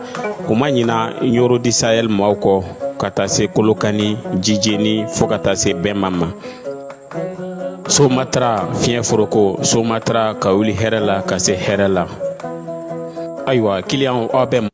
U ma ɲina Ɲoro du Sahel maaw kɔ, ka taa se Kolokani, Jijeni, fo ka taa se Bɛnma ma. Somatra fiɲɛ foroko, Somatra ka wuli hɛrɛ la ka se hɛrɛ la. Ayiwa, kiliyanw, aw bɛ